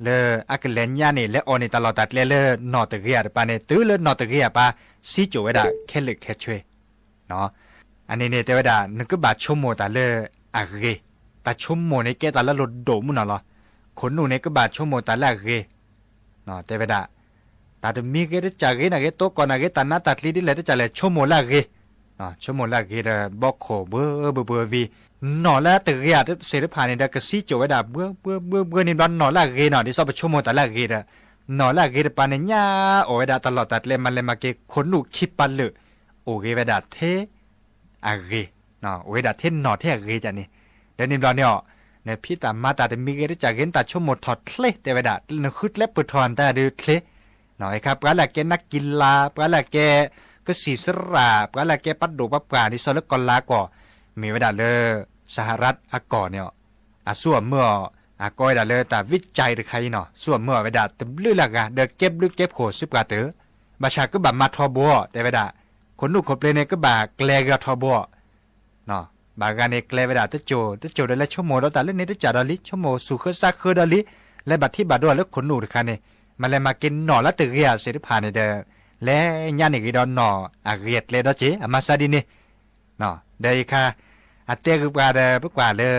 လၢအကလဲၤညါန့ၢ် လဲၤအီၣ်န့ၢ်တၢ်လီၢ်တၢ်ကျဲလၢနီၢ်တဂ့ၤအတပၤန့ၣ် တုၤလၢနီၢ်တဂ့ၤအပၤ စံကၠိၣ်ဝဲဒၣ်ခဲလၢာ်ခဲဆ့ အန့ၣ်န့ၣ် တဲဝဲဒၣ် နကဘၣ်ဆိကမိၣ်တၢ်လၢအဂ့ၤ, တၢ်ဆိကမိၣ်န့ၣ် ကဲတၢ်လၢလိၣ်ဒိၣ်မးနီၤလီၤ. ခိၣ်နူာ်န့ၣ် ကဘၣ်ဆိကမိၣ်တၢ်လၢအဂ့ၤ, တဲဝဲဒၣ် တၢ်တမံၤဂ့ၤတစၢ်ဂ့ၤနာ်ဂ့ၤ တိကိးနာ်ဂ့ၤ တၢ်နးတၢ်ကျံဒ်လဲၣ်တစၢ်လဲၣ် ဆိကမိၣ်လၢအဂ့ၤ, ဆိကမိၣ်လၢအဂ့ၤဒီး ဘီခိၣ်ဘှၢဘှၢဘှၢဝံၤ, နီၢ်လၢတဂ့ၤဧါစ့ၢ်တဖၣ်န့ၣ်ဒီး ကစံကၠိၣ်ဝဲဒၣ် ဘှၢဘှၢဘှၢဘှၢန့ၣ်ဘျီ နီၢ်လၢအဂ့ၤနီၤ, ဒ်သိးပဆိကမိၣ်တၢ်လၢအဂ့ၤဒီး နီၢ်လၢအဂ့ၤတပၤန့ၣ် ညၣ်အီၣ်ဝဲဒၣ်တၢ်လီၢ်တၢ်ကျဲ မၤလဲၤမၤက့ၤ ခိၣ်နူာ်ခံပာ်လၢာ် အိၣ်ဂ့ၤဝဲဒၣ်ထဲ အဂ့ၤ, အိၣ်ဝဲဒၣ်ထဲနီၢ်ထဲအဂ့ၤကန့ၣ်, ဒီးန့ၣ်ဘျီန့ၣ်အီၤ နဖံးတၢ်မၤတၢ်တမံၤဂ့ၤတစၢ်ဂ့ၤ နတၢ်ဆိကမိၣ်ထီၣ်ချ့ တဲဝဲဒၣ် နဃုကျဲပၢၢ်ထီၣ်နတၢ်ဒုးချ့, အခါပှၤလၢအကဲနၢ်ကံလါ ပှၤလၢအကဲ ကစံၣ်စရၣ် ပှၤလၢအကဲပှၤဒိၣ်ပှၤပှၢ် ဒ်သိးလၢကီၢ်လၤကီၢ် မ့ၢ်ဝဲဒၣ်လၢ စဟရၣ်အကီၢ်န့ၣ်အီၤ အစိအမၢအီၤ အကိးဝဲဒၣ်လၢတၢ်ဝံကၠဲတခါအံၤနီၤ, စိအမၢအီၤဝဲဒၣ်တဘျုးလၢအဂၤ ဒီးကဲဘျုးကဲဖှိၣ်စ့ၢ်ပှၤတၢၢ်, ဘၣ်ဆၣ်ကဘၣ်မၤထီဘိအီၤ တဲဝဲဒၣ်, ခိၣ်နူာ်ခိၣ်ပျ့ၤန့ၣ် ကဘၣ်ကျဲၤက့ၤအီၤထီဘိအီၤ ဘၣ်ဂၤန့ၣ်ကျဲၤဝဲဒၣ်တစိၢ် တစိၢ်ဒီးလဲၤဆိကမိၣ်ဒီးတၢ်လၢန့ၣ်တစၢ်ဒီးလံ ဆိကမိၣ်ဆူၣ်ဃၢဆါဃၢဒီးလံ, လဲၤဘၣ်ထံၣ်ဘၣ်ဒိလၢခိၣ်နူာ်တခါန့ၣ် မၤလဲၤမၤက့ၤနီၢ်လၢတဂ့ၤဧါစ့ၢ်တဖၣ်န့ၣ်ဒီး လဲၤညါန့ၣ်ဂ့ၤဒီးနီၢ်အဂ့ၤအကျဲဒီးစ့ၢ် အမၤစၢ်ဒ်န့ၣ် ဒီးအံၤခါ အတဲဂုာ်ပှၤဒီး ပကွၢ်လၢ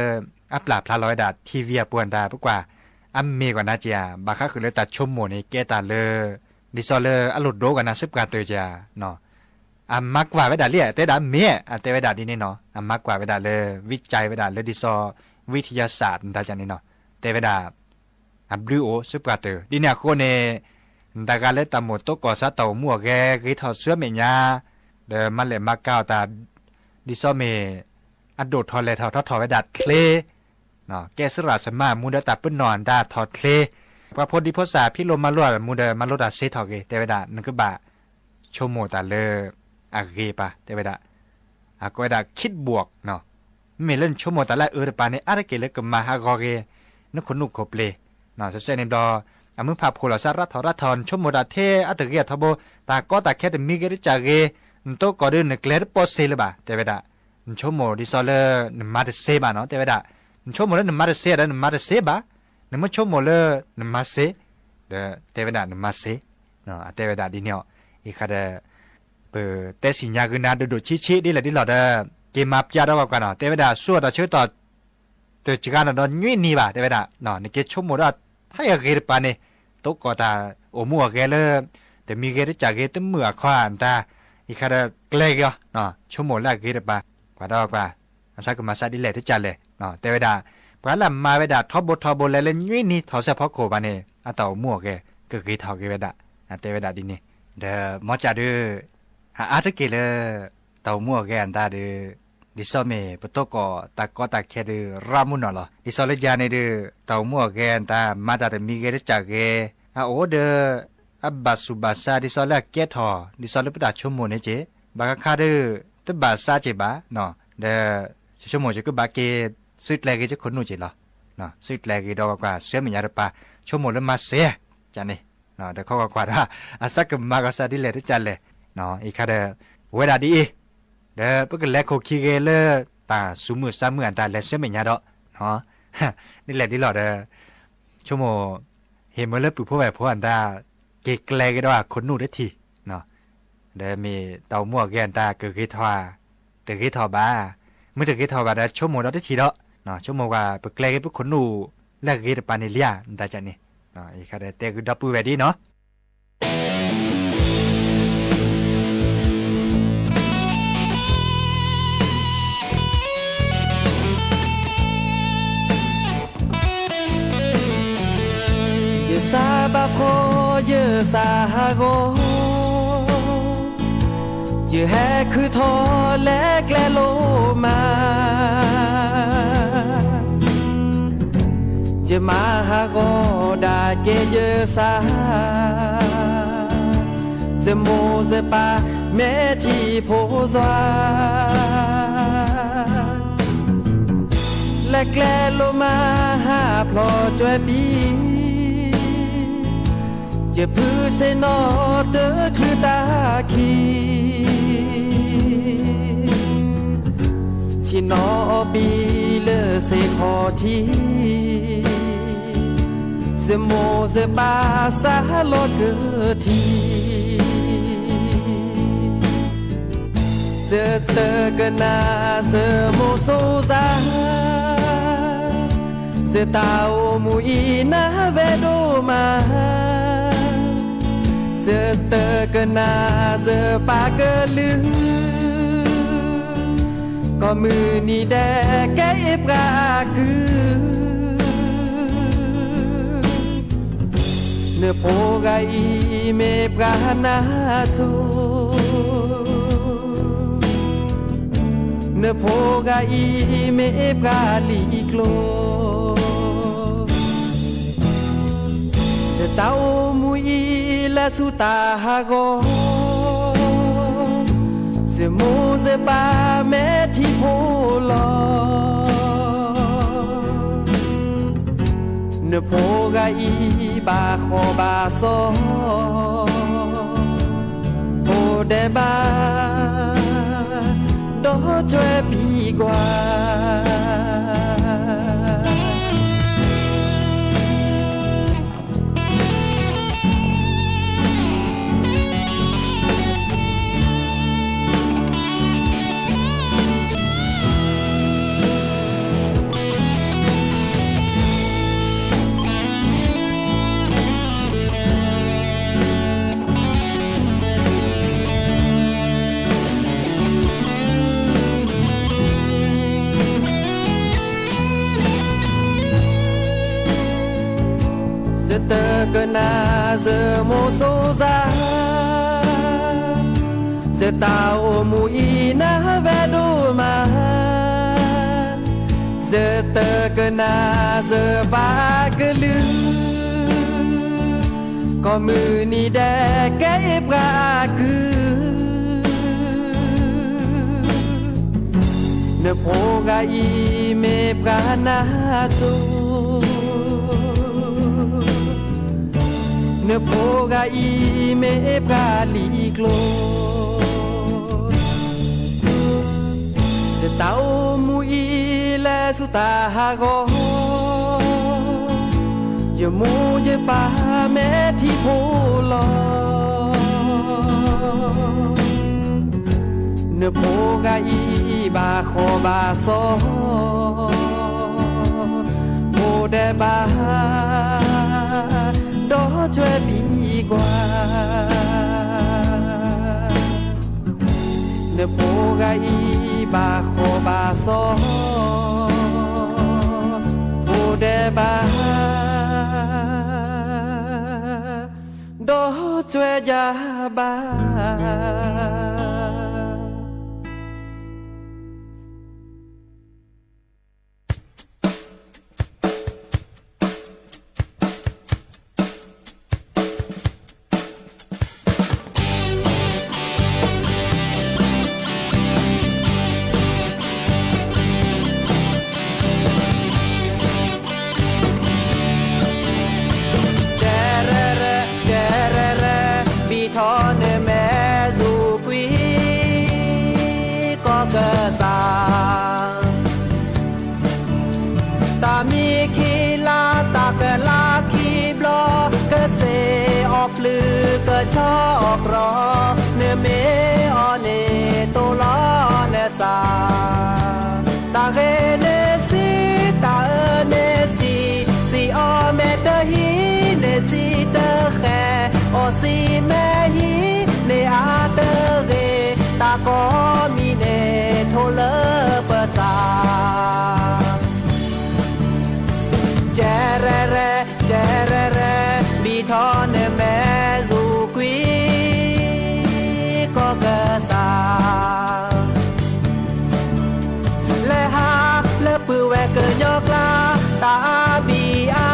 အပျၢ်ဖျါလီၤဝဲဒၣ် ထံၣ်ဝံၤ အပူၤအတၢ် ပကွၢ် အမ့ၢ်ကွၢ်နၤက့ၤဧါ ဘၣ်ဃးဃုာ်လၢတၢ်ဆိကမိၣ်န့ၣ် ကဲတၢ်လၢ ဒ်သိးလၢအလိၣ်ဒိကွၢ်နၤစ့ၢ်ပှၤတၢၢ်က့ၤဧါ အမၤကွၢ်ဝဲဒၣ်လံ အတဲဒၣ်မ့ၢ် အတဲဝဲဒၣ်ဒ်န့ၣ်နီၤ အမၤကွၢ်ဝဲဒၣ်လၢ ဝံကၠဲဝဲဒၣ်လၢဒ်သိး ဝံထယၢစး နတၢ်ကန့ၣ်နီၤ တဲဝဲဒၣ် အဘျုးအိၣ်စ့ၢ်ပှၤတၢၢ် ဒ်န့ၣ်အဃိန့ၣ် နတၢ်ဂၤလၢတၢ်မိၣ်တိကိးစါတၢ်အိၣ်မူအဂဲၤ ဂ့ၤထီၣ်ဆူမဲာ်ညါ ဒီးမၤလဲၢ်မၤကၤအီၤတၢ် ဒ်သိးမ့ၢ် အဒိၣ်ထီၣ်လဲၢ်ထီၣ်ထီထီၣ်ဝဲဒၣ်ချ့ ကဲစရၣ်စမါအမူဒီးတၢ်ပနီၣ်အတၢ်ထီၣ်ချ့ ပှၤဖိဒံဖိစၢ်ဖံးလိမၤလိအမူဒီး မၤလိတၢ်စ့ထီၣ်ဂ့ၤ တဲဝဲဒၣ် နကဘၣ် ဆိကမိၣ်တၢ်လၢ အဂ့ၤပၢ် တဲဝဲဒၣ် အကိးဝဲဒၣ် คิดบวก နီၤ မ့မ့ၢ်လၢနဆိကမိၣ်တၢ်လၢအအၢတပၤန့ၣ် အါတက့ၢ်လၢကမၤဟးဂီၤဂ့ၤ နခိၣ်နူာ်ခိၣ်ပျ့ၤ စဲးစဲးန့ၣ်ဘျီ အမုၢ်ဖးဖှိၣ်လီၤစၢ်ရးထီၣ်ရးထီၣ် နဆိကမိၣ်တၢ်ထဲအတဂ့ၤအထီဘိ တၢ်ကီတၢ်ခဲတမံၤဂ့ၤတစၢ်ဂ့ၤ နတိကိးဒီးနကျဲတပိာ်စ့လၢၤဘၣ် တဲဝဲဒၣ် နဆိကမိၣ်ဒ်သိးလၢ နမၤတစ့ဘၣ်နီၤ တဲဝဲဒၣ် နဆိကမိၣ်လၢနမၤတစ့ဒီးနမၤတစ့ဘၣ် နမ့ၢ်ဆိကမိၣ်လၢ နမၤစ့ ဒီးတဲဝဲဒၣ်နမၤစ့ အတဲဝဲဒၣ်ဒ်န့ၣ်အီၤ အံၤခါဒီး ပတဲစံၣ်ညါဂုာ်နၤဒိၣ်ဒိၣ်ဆံးဆံးဒ်လဲၣ်ဒ်လဲၣ်ဒီး က့ၤမၤပျၢ်ဒီးကွၢ်ကွၢ်နီၤ တဲဝဲဒၣ် ဆူအတၢ်ဆၢကတီၢ် တစှၤနီၤဒီးနွံနံၤဘၣ် တဲဝဲဒၣ် နက့ၤဆိကမိၣ်ဒီး ထဲအဂ့ၤတပၤန့ၣ် တိကိးတၢ်အိၣ်မူအဂဲၤလၢ တမံၤဂ့ၤတစၢ်ဂ့ၤ တမုာ်အခီၣ်အတၢ် အံၤခါဒီးကျဲၤက့ၤအီၤ ဆိကမိၣ်လၢအဂ့ၤတပၤ ကွၢ်ဒီးကွၢ် အစၢကမၤစၢ်ဒ်လဲၣ်တစၢ်လဲၣ် တဲဝဲဒၣ် ပှၤလၢအမၤဝဲဒၣ်ထီဘိထီဘိလဲၤလၢနွံနံၤထီၣ်စဲးဖီခိၣ်ဘၣ်န့ၣ် အတၢ်အိၣ်မူအဂဲၤ ကဂ့ၤထီၣ်က့ၤဝဲဒၣ် အတဲဝဲဒၣ်ဒ်န့ၣ် ဒီးမီၢ်ကၠၢ်ဒုး အအါတက့ၢ်လၢ တၢ်အိၣ်မူအဂဲၤအတၢ်ဒီး ဒ်သိးမ့ၢ်ပတိကိးတၢ်ကီတၢ်ခဲဒီး ရၣ်မုၢ်နီၢ်လီၤ. ဒ်သိးလၢယၤန့ၣ်ဒီး တၢ်အိၣ်မူအဂဲၤအတၢ် မၤတၢ်တမံၤဂ့ၤတစၢ်ဂ့ၤ အအိၣ်ဒီး အဘၣ်ဆူးဘၣ်ဆါ ဒ်သိးလၢအကဲထီၣ် ဒ်သိးလၢပတၢ်ဆိကမိၣ်န့ၣ်က့ၤ ဘၣ်ဃးခါဒီး တဘၣ်ဆါက့ၤဘၣ် ဒီး ဆိကမိၣ်က့ၤကဘၣ်က့ၤ သုးကျဲၤဂ့ၤက့ၤခိၣ်နူာ်က့ၤလီၤ. သုးကျဲၤဂ့ၤဒီးကွၢ်ကွၢ် ဆူမဲာ်ညါတပၤ ဆိကမိၣ်လၢမၤစဲး ကန့ၣ် ဒီးခီကွၢ်ကွၢ်ဒီး အစၢကမၤကီးစၢ်ဒ်လဲၣ်တစၢ်လဲၣ် အံၤခါဒီး ဝဲဒၣ်ဒ်အံၤ ဒီးပကလဲၤခိၣ်ခံဂ့ၤလၢ တၢ်ဆူးမုၢ်ဆါမုၢ်အတၢ်လဲၤဆူမဲာ်ညါဒီး ဒ်လဲၣ်ဒ်လဲၣ်ဒီး ဆိကမိၣ် ဟ့ၣ်မၢလၢပုၢ်ဖိဝဲၢ်ဖိအတၢ် က့ၤကျဲၤဂ့ၤဒီးခိၣ်နူာ်တထံၣ် ဒီးမ့ၢ်တၢ်အိၣ်မူအဂဲၤအတၢ် ကဂ့ၤထီၣ်ဧါ တဂ့ၤထီၣ်ဘၣ်. မ့ၢ်တဂ့ၤထီၣ်ဘၣ်ဒီး ဆိကမိၣ်ဒီးတထံၣ်ဒီး ဆိကမိၣ်ကွၢ် ပကျဲၤဂ့ၤပခိၣ်နူာ် လၢအဂ့ၤတပၤန့ၣ်လံဧါ နတၢ်ကန့ၣ် အံၤခါဒီးတဲဂုာ်ဒီပုၢ်ဝဲၢ်ဒ်နီၤ ယစၢ်ဘၣ်ဖှီၣ် ယစၢ်ဟးဂီၤ ယဟဲခုၣ်ထီၣ်လဲၤကျဲလိာ်မး ယမၤဟးဂီၤဒၣ်က့ၤယစၢ် ယမိၢ်ယပၢ်မဲာ်ထံဖိစွါ လဲၤကျဲလိာ်မးဟးဖျိးကွံာ်ပံၤ ယဖုစ့ၣ်နီၤတချုးတၢ်ခံ ဆ့ၣ်နီၤအီၤပံၤလၢစ့ၢ်ခီၣ်ထံး ယမိၢ်ယပၢ်စးလီၤကထံၣ် ယတကနၣ်ယမိၢ်စိၤစၢ် ယတၢ်အိၣ်မူအံၤနၢ်ဝဲဒိၣ်မး ယတကနၣ်ယပၢ်ကလုၢ် မုၢ်နံၤဒဲးကဲအ့ၣ်ပှၤကုၢ်, နဖိဂၤအံၤမ့ၢ်ပှၤနၢ်စိၤ, နဖိဂၤအံၤမ့ၢ်ပှၤလံာ်ကျိၤ, ယတၢ်အိၣ်မူအံၤလဲၤဆူတၢ်ဟးဂီၤ, ယမိၢ်ယပၢ်မဲာ်ထံဖိလီၤ, နဖိဂၤအံၤဘၣ်ဃီဘၣ်စီၤ, ဖိဒဲးဘၣ် ဒီးကွဲဘံကွၢ် ယတကနၣ်ယမိၢ်စိၤစၢ်, ယတၢ်အိၣ်မူအံၤနၢ်ဝဲဒိၣ်မး, ယတကနၣ်ယပၢ်ကလုၢ်, ကိးမုၢ်နံၤဒဲးကဲအ့ၣ်ပှၤကုၢ် နဖိဂၤအံၤမ့ၢ်ပှၤနၢ်စိၤ, နဖိဂၤအံၤမ့ၢ်ပှၤလံာ်ကျိၤ, ယတၢ်အိၣ်မူအံၤလဲၤဆူတၢ်ဟးဂီၤ, ယမိၢ်ယပၢ်မဲာ်ထံဖိလီၤ. နဖိဂၤအံၤဘၣ်ဃီဘၣ်စီၤ, ဖိဒဲးဘၣ် ဒီးကွဲဘံကွၢ်, နဖိဂၤအံၤဘၣ်ဃီဘၣ်စီၤ, ဖိဒဲးဘၣ် ဒီးကွဲယၤဘၣ်. ကဲရဲရဲ, ကဲရဲရဲ, ဘံထီၣ်နမဲာ်ယူၤကွံာ် ကီၢ်ကစၢ် တၢ်မံခံလါ တၢ်ကလါခံဘျီ ကစ့အီၣ်ပျုၢ်ကဆီအီၣ်ကြီ, နမ့ၢ်အီၣ်န့ၣ်တိၢ်လီၤနသး, တၢ်ဂ့ၤန့ၣ်ဆံး တၢ်အၢန့ၣ်ဆံး, စံးအီၣ်မဲာ်တဟံးန့ၣ်စံးတဃဲ, အီၣ်စံးမဲာ်ဟံးန့ၣ်အါတဂ့ၤ, တၢ်ကိးမံၤန့ၣ်ထိၣ်လၢပသး ကဲရဲရဲ, ကဲရဲရဲ, ဘံထီၣ်နမဲာ်ယူၤကွံာ် ကီၢ်ကစၢ်, လဲၤဟးလၢပုၢ်ဝဲၢ်ကညီကျါ, တၢ်အါဘံအါ,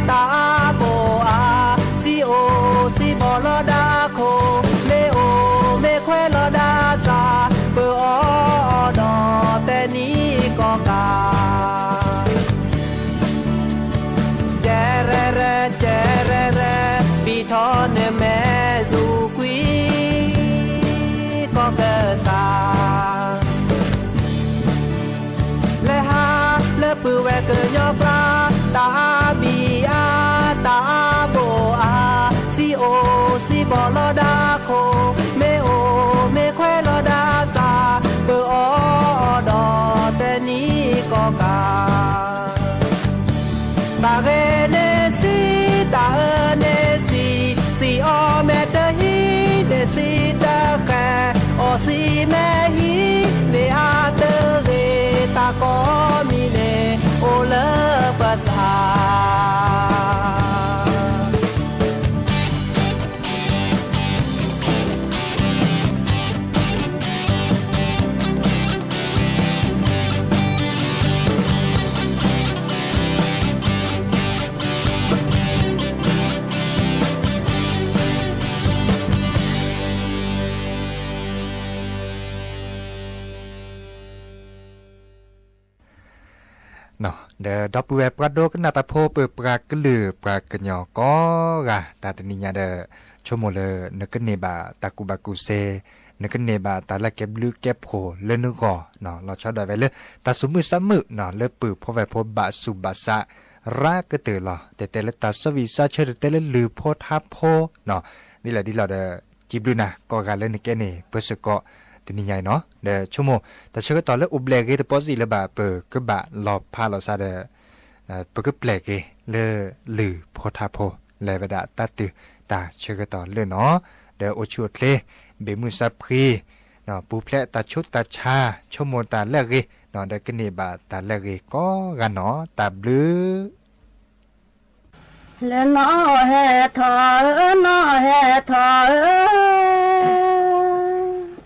တၢ်အါဘိအါ, စံးအိၣ်စံးဘီၣ်လီၤဒၣ်ခိၣ်, မ့ၢ်အိၣ်မ့ၢ်ခွဲးလီၤဒၣ်စၢ်, ပအီၣ်အီၤဒီးတဲနံၤကီၢ်ကၢ် ကဲရဲရဲ, ကဲရဲရဲ, ဘံထီၣ်နမဲာ်ယူၤကွံာ် ကီၢ်ကစၢ်, လဲၤဟးလၢပုၢ်ဝဲၢ်ကညီကျါ, တၢ်အါဘံအါ, တၢ်အါဘိအါ, စံးအိၣ်စံးဘီၣ်လီၤဒၣ်ခိၣ်, မ့ၢ်အိၣ်မ့ၢ်ခွဲးလီၤဒၣ်စၢ်, ပအီၣ်အီၤဒီးတဲနံၤကီၢ်ကၢ် တၢ်ဂ့ၤန့ၣ်ဆံး, တၢ်အၢန့ၣ်ဆံး, စံးအီၣ်မဲာ်တဟံးန့ၣ်စံးတဃဲ, အီၣ်စံးမဲာ်ဟံးန့ၣ်အါတဂ့ၤ, ဒီးဒီပုၢ်ဝဲၢ်ပှၤဒိကနၣ်တၢ်ဖိ ပပှၤကလုာ်ပှၤကညီကိးဂၤ တၢ်တနံၤညါဒီး ဆိကမိၣ်လၢနကန့ၢ်ဘၣ်တၢ်ကူၣ်ဘၣ်ကူၣ်သ့, နကန့ၢ်ဘၣ်တၢ်လၢကဲဘျုးကဲဖှိၣ်လၢနဂီၢ်, လီၤဆီဒၣ်ဝဲလၢ တၢ်သူၣ်မုာ်သးမုာ်လၢပုၢ်ဖိဝဲၢ်ဖိဘၣ်ဆူးဘၣ်ဆါ ရၤကတၢၢ်လီၤ. တတဲလၢတၢ်စီဝံၣ်စီဆၢ တတဲလၢလုၢ်ဖိထါဖိ ဒ်လဲၣ်ဒ်လဲၣ်ဒီး စံးဘျုးနၤကိးဂၤလၢနကဲန့ၣ် ပၢဆၢကီးတနံၤညါအံၤနီၤ. ဒီးဆိကမိၣ် တၢ်ဆၢကတီၢ်လၢအိၣ်ဘျဲၣ်ဂ့ၤတပီစံးလၢၤဘၣ် ပကဘၣ်လီၤဖးလီၤဆါဒီး ပကပျဲၢ်က့ၤလၢလုၢ်ဖိထါဖိ လဲၤဝဲဒၣ်တၢ်တုၤတၢ်ဆၢကတီၢ်လၢနီၤ. ဒီးအိၣ်ဆူၣ်အိၣ်ချ့ ဘ့ၣ်မုၢ်စၢဖှံ ပူၤဖျဲးတၢ်ဆူးတၢ်ဆါ ဆိကမိၣ်တၢ်လၢအဂ့ၤ ဒီးကန့ၢ်ဘၣ်တၢ်လၢအဂ့ၤကိးဂၤနီၤ. တၢ်ဘျုး လၢနီၢ်ဟဲထီၣ်ဧၢ နီၢ်ဟဲထီၣ်ဧ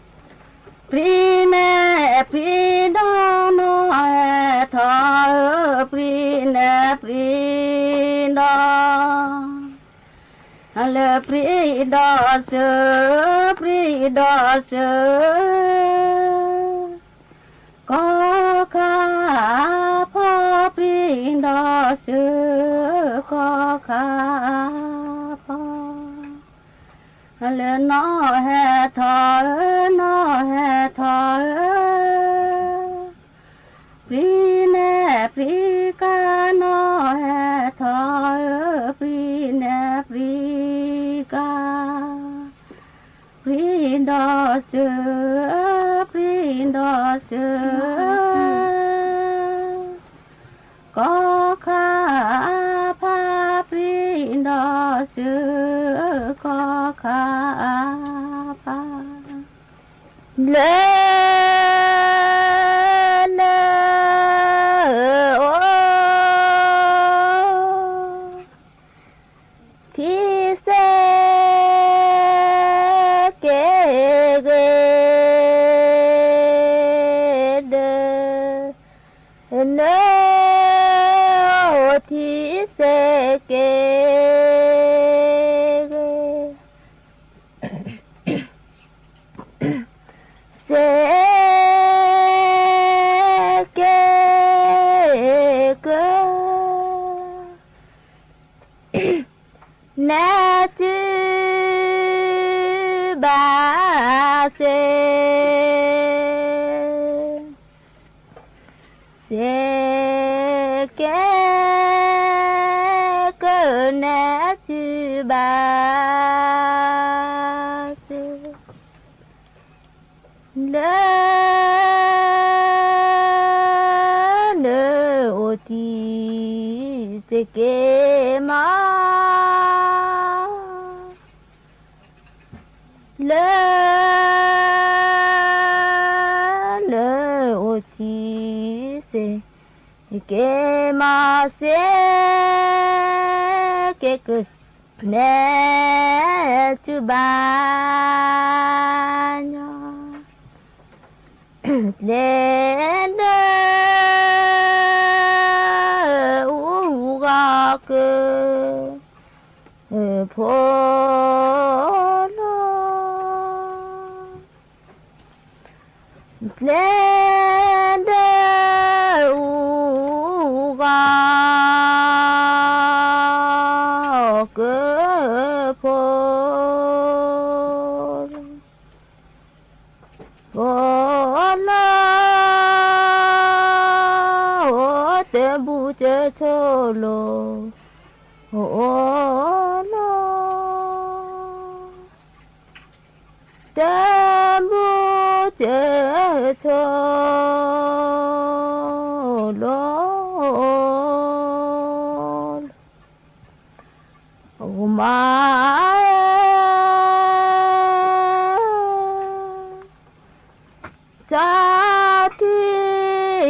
ၢ, ပြံနဲပြံဒီ နီၢ်ဟဲထီၣ်ဧၢ, ပြံနဲပြံဒီ လၢပြံဒီစၢၤ, ပြံဒီစၢၤ ကီခါဖီ ပြံဒီစၢၤ ကီခါဖီ, လၢနီၢ်ဟဲထီၣ်ဧၢ နီၢ်ဟဲထီၣ်ဧၢ, ပြံနဲပြံကါ နီၢ်ဟဲထီၣ်ဧၢ, ပြံနဲပြံကါ ပြံဒီစၢၤ, ပြံဒီစၢၤ, ကီခါဖါ ပြံဒီစၢၤ, ကီခါဖါ, လၢ နအိၣ် ထံစဲကဲဂ့ၤ ဒီး နအိၣ်ထံစဲကဲဂ့ၤ စဲကဲ က နဲၣ်တုၤဘၣ်စဲ စဲကဲ ကနဲၣ်တုၤဘၣ်စဲ လၢ နအိၣ်ထံစဲကဲမး လၢ နအိၣ်ထံစဲကဲမး စဲကဲ က နဲၣ်တုၤဘၣ်ညီ ကျဲဒီး အူဂၤက ဖိလီၤ ကျဲဒီး အူဂၤက ဖိလီၤ ဖိလီၤ တဘူးကၠၢဆိလိၤ ဖိလီၤ တဘူးကၠၢဆိလိၤ မါ တၢ်ထံ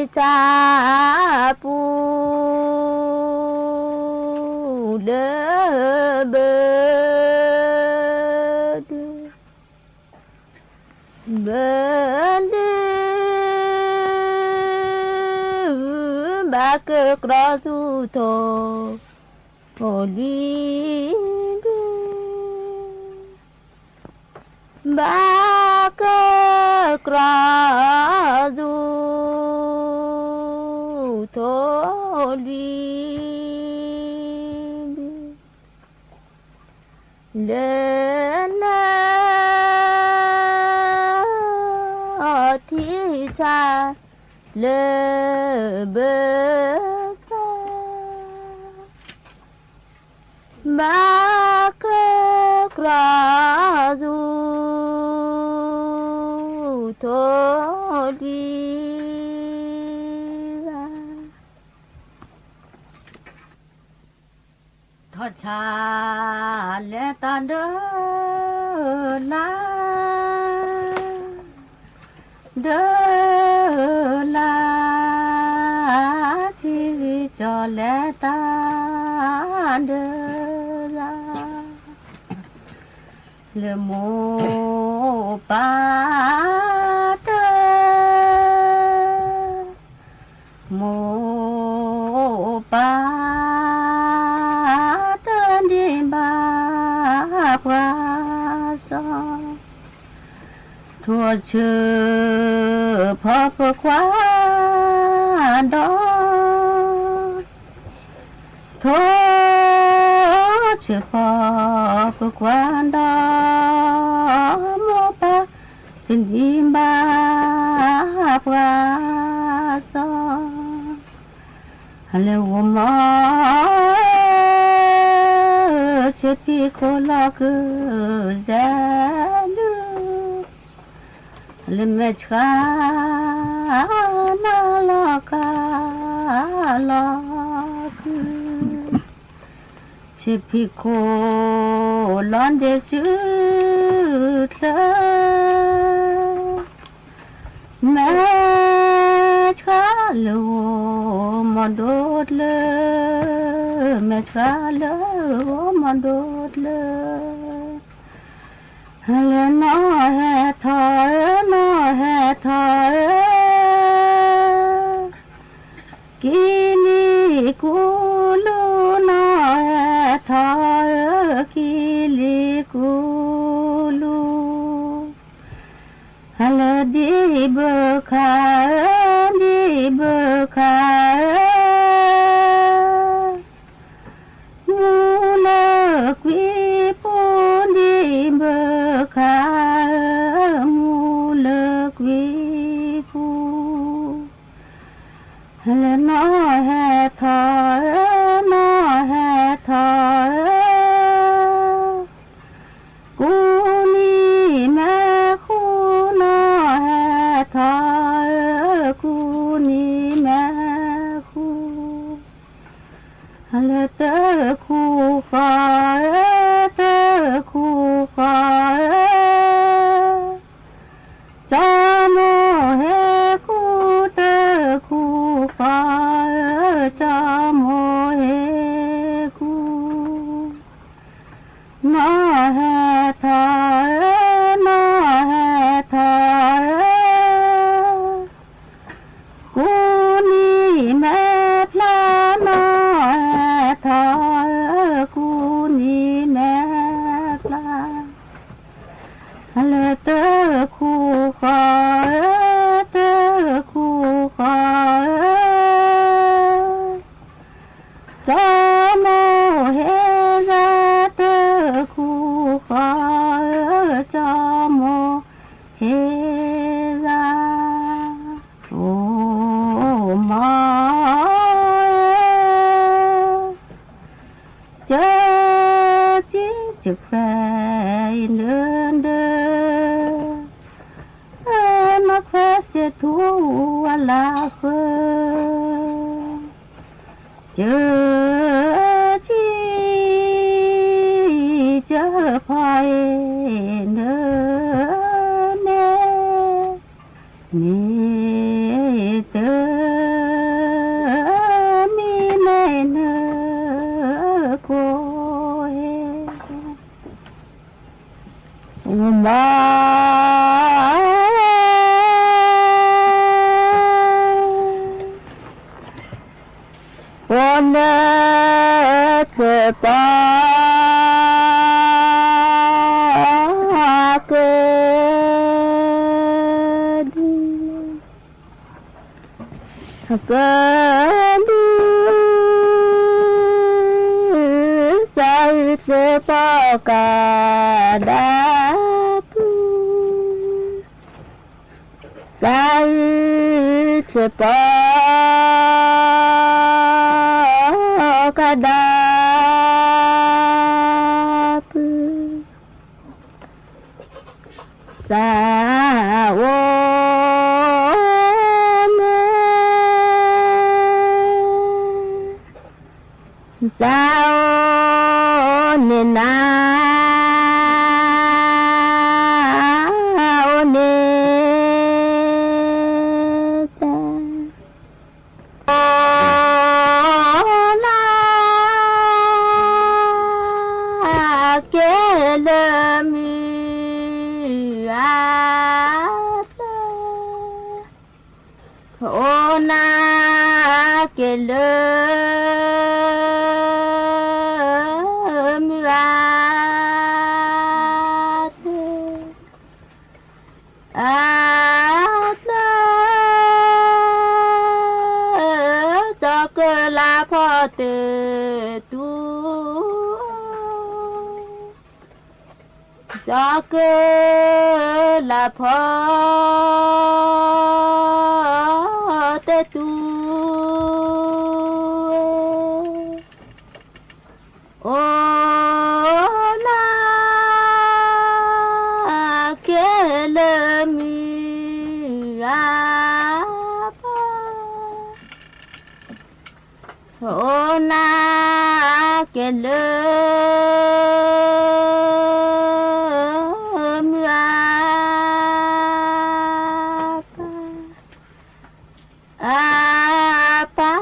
တၢ်ပူၤ လၢဘၢဒု ဘၢဒု ဘၣ်ကကြၢးသူၣ်ထီၣ်လံၤဒု ဘၣ်ကကြၢးသူၣ်ထီၣ် လံ လၢနၤ အထံဆါ လၢဘၢသး ဘၣ်ကကြၢးသူ ထိၣ်လံၤဂၤ ထီၣ်ဆါလဲၤတၢ်ဒၢလၢ ဒၢလၢ ထံဂံၢ်ကၠီလဲၤတၢ်ဒၢလၢ လၢမိၢ်ပၢ်တၢ် မိၢ်ပၢ်တၢ်ဒ်ဘၣ်ပှၤစီၤ ထိၣ်ဆၢဖီပကွၢ်ဒီး ထိၣ်ဆၢဖီပကွၢ်ဒီး မိၢ်ပၢ်တၢ်ဒ်ဘၣ်ပှၤစီၤ လဲၤဂီၤမီ ဆ့ဖံခိၣ်လီၤကုၢ်စဲးဒုး လဲၤမဲာ်ဆှးနၤလီၤကါလီၤကုၢ် ဆ့ဖံခိၣ်လီၤဒ့စုချၢ မဲာ်ဆှးလၢဂီၤမီဒိၣ်တလၢ မဲာ်ဆှးလၢဂီၤမီဒိၣ်တလၢ လဲၤနီၢ်ဟဲထီၣ်ဧၢ နီၢ်ဟဲထီၣ်ဧၢ ကံလံၤကူလူ နီၢ်ဟဲထီၣ်ဧၢ ကံလံၤကူလူ လဲၤဒံးဘၢခါဧၢ ဒံးဘၢခါဧၢ မူလၢကွံာ်ပူၤ ဒံးဘၢခါဧၢ မူလၢကွံာ်ပူၤ လဲၤနီၢ်ဟဲထီၣ်ဧၢ နီၢ်ဟဲထီၣ်ဧၢ ကူနံၤမဲာ်ဃူ နီၢ်ဟဲထီၣ်ဧၢ ကူနံၤမဲာ်ဃူ လဲၤတၢ်ခူဃီဧၢ တၢ်ခူဃီဧၢ ကၠီမိၢ်ဟ့ၣ်ကူ တၢ်ခူဃီဧၢ ကၠီမိၢ်ဟ့ၣ်ကူ နီၢ်ဟဲထီၣ်ဧၢ နီၢ်ဟဲထီၣ်ဧၢ ကူနံၤမဲာ်ဖျါ နီၢ်ဟဲထီၣ်ဧၢ ကူနံၤမဲာ်ဖျါ လဲၤတၢ်ခူဃီဧၢ တၢ်ခူဃီဧၢ ကၠီမိၢ်ဟ့ၣ်ဂၤ တၢ်ခူဃီဧၢ ကၠီမိၢ်ဟ့ၣ်ဂၤ အိၣ်မး ကၢကံၢ်ကဖဲအံၤနၢၤဒၢ နီၢ်ခွဲးစ့ၣ်ထူဝါလၢဃၢၤ ကၢကံၢ်ကၢဖီအံၤနၢၤန့ၣ် မ့ၢ်တမံၤန့ၣ်နၢၤကိးဟဲ မး ပနၢ်သပှၢ်ကဒု ကဒု သ့ၣ်ပီၣ်ကဒါပူၤ, သးအုးသ့ၣ်ပီၣ်ကဒါပူၤ, သးအိၣ်မ့ၢ် သးအိၣ်န့ၢ်နၤ, အိၣ်န့ၢ်တၢ်, အိၣ်နၤက့ၤလၢမုၢ်အါ အိၣ်နၤက့ၤလၢ မုၢ်အါတၢ်, အါတၢ်, ကၠီကလါဖီတတူၢ် ကၠီကလါဖီတတူၢ်, အိၣ်နၤက့ၤလၢမုၢ်အါပၢ် အိၣ်နၤက့ၤလၢ မုၢ်အါပၢ်, အါပၢ်,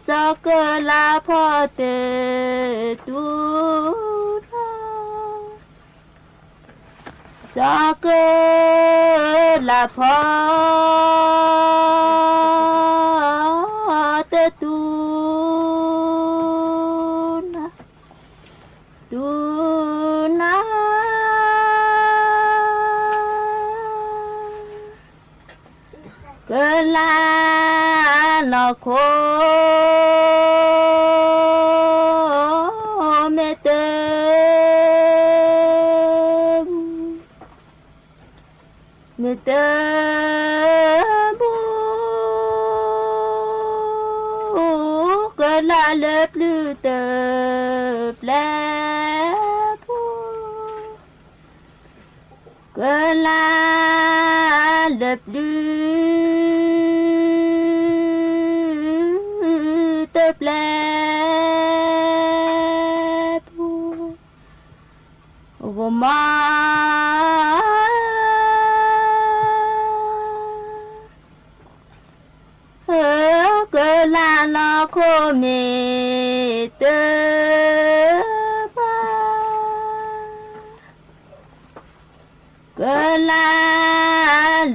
ကၠီကလါဖီတတူၢ်လီၤ. ကၠီကလါဖီတတူၢ်နၤ, တူၢ်နၤ ကလါနီၢ်ခိ မ့ၢ်တ မ့ၢ်တ ဘူၣ် ကလါလၢပျုၢ်တပျဲၢ်ပူၤ ကလါလၢပျုၢ် တပျဲၢ်ပူၤ ဂီၤမး ကလါနီၢ်ခိမ့ၢ်တ ဘၣ် ကလါ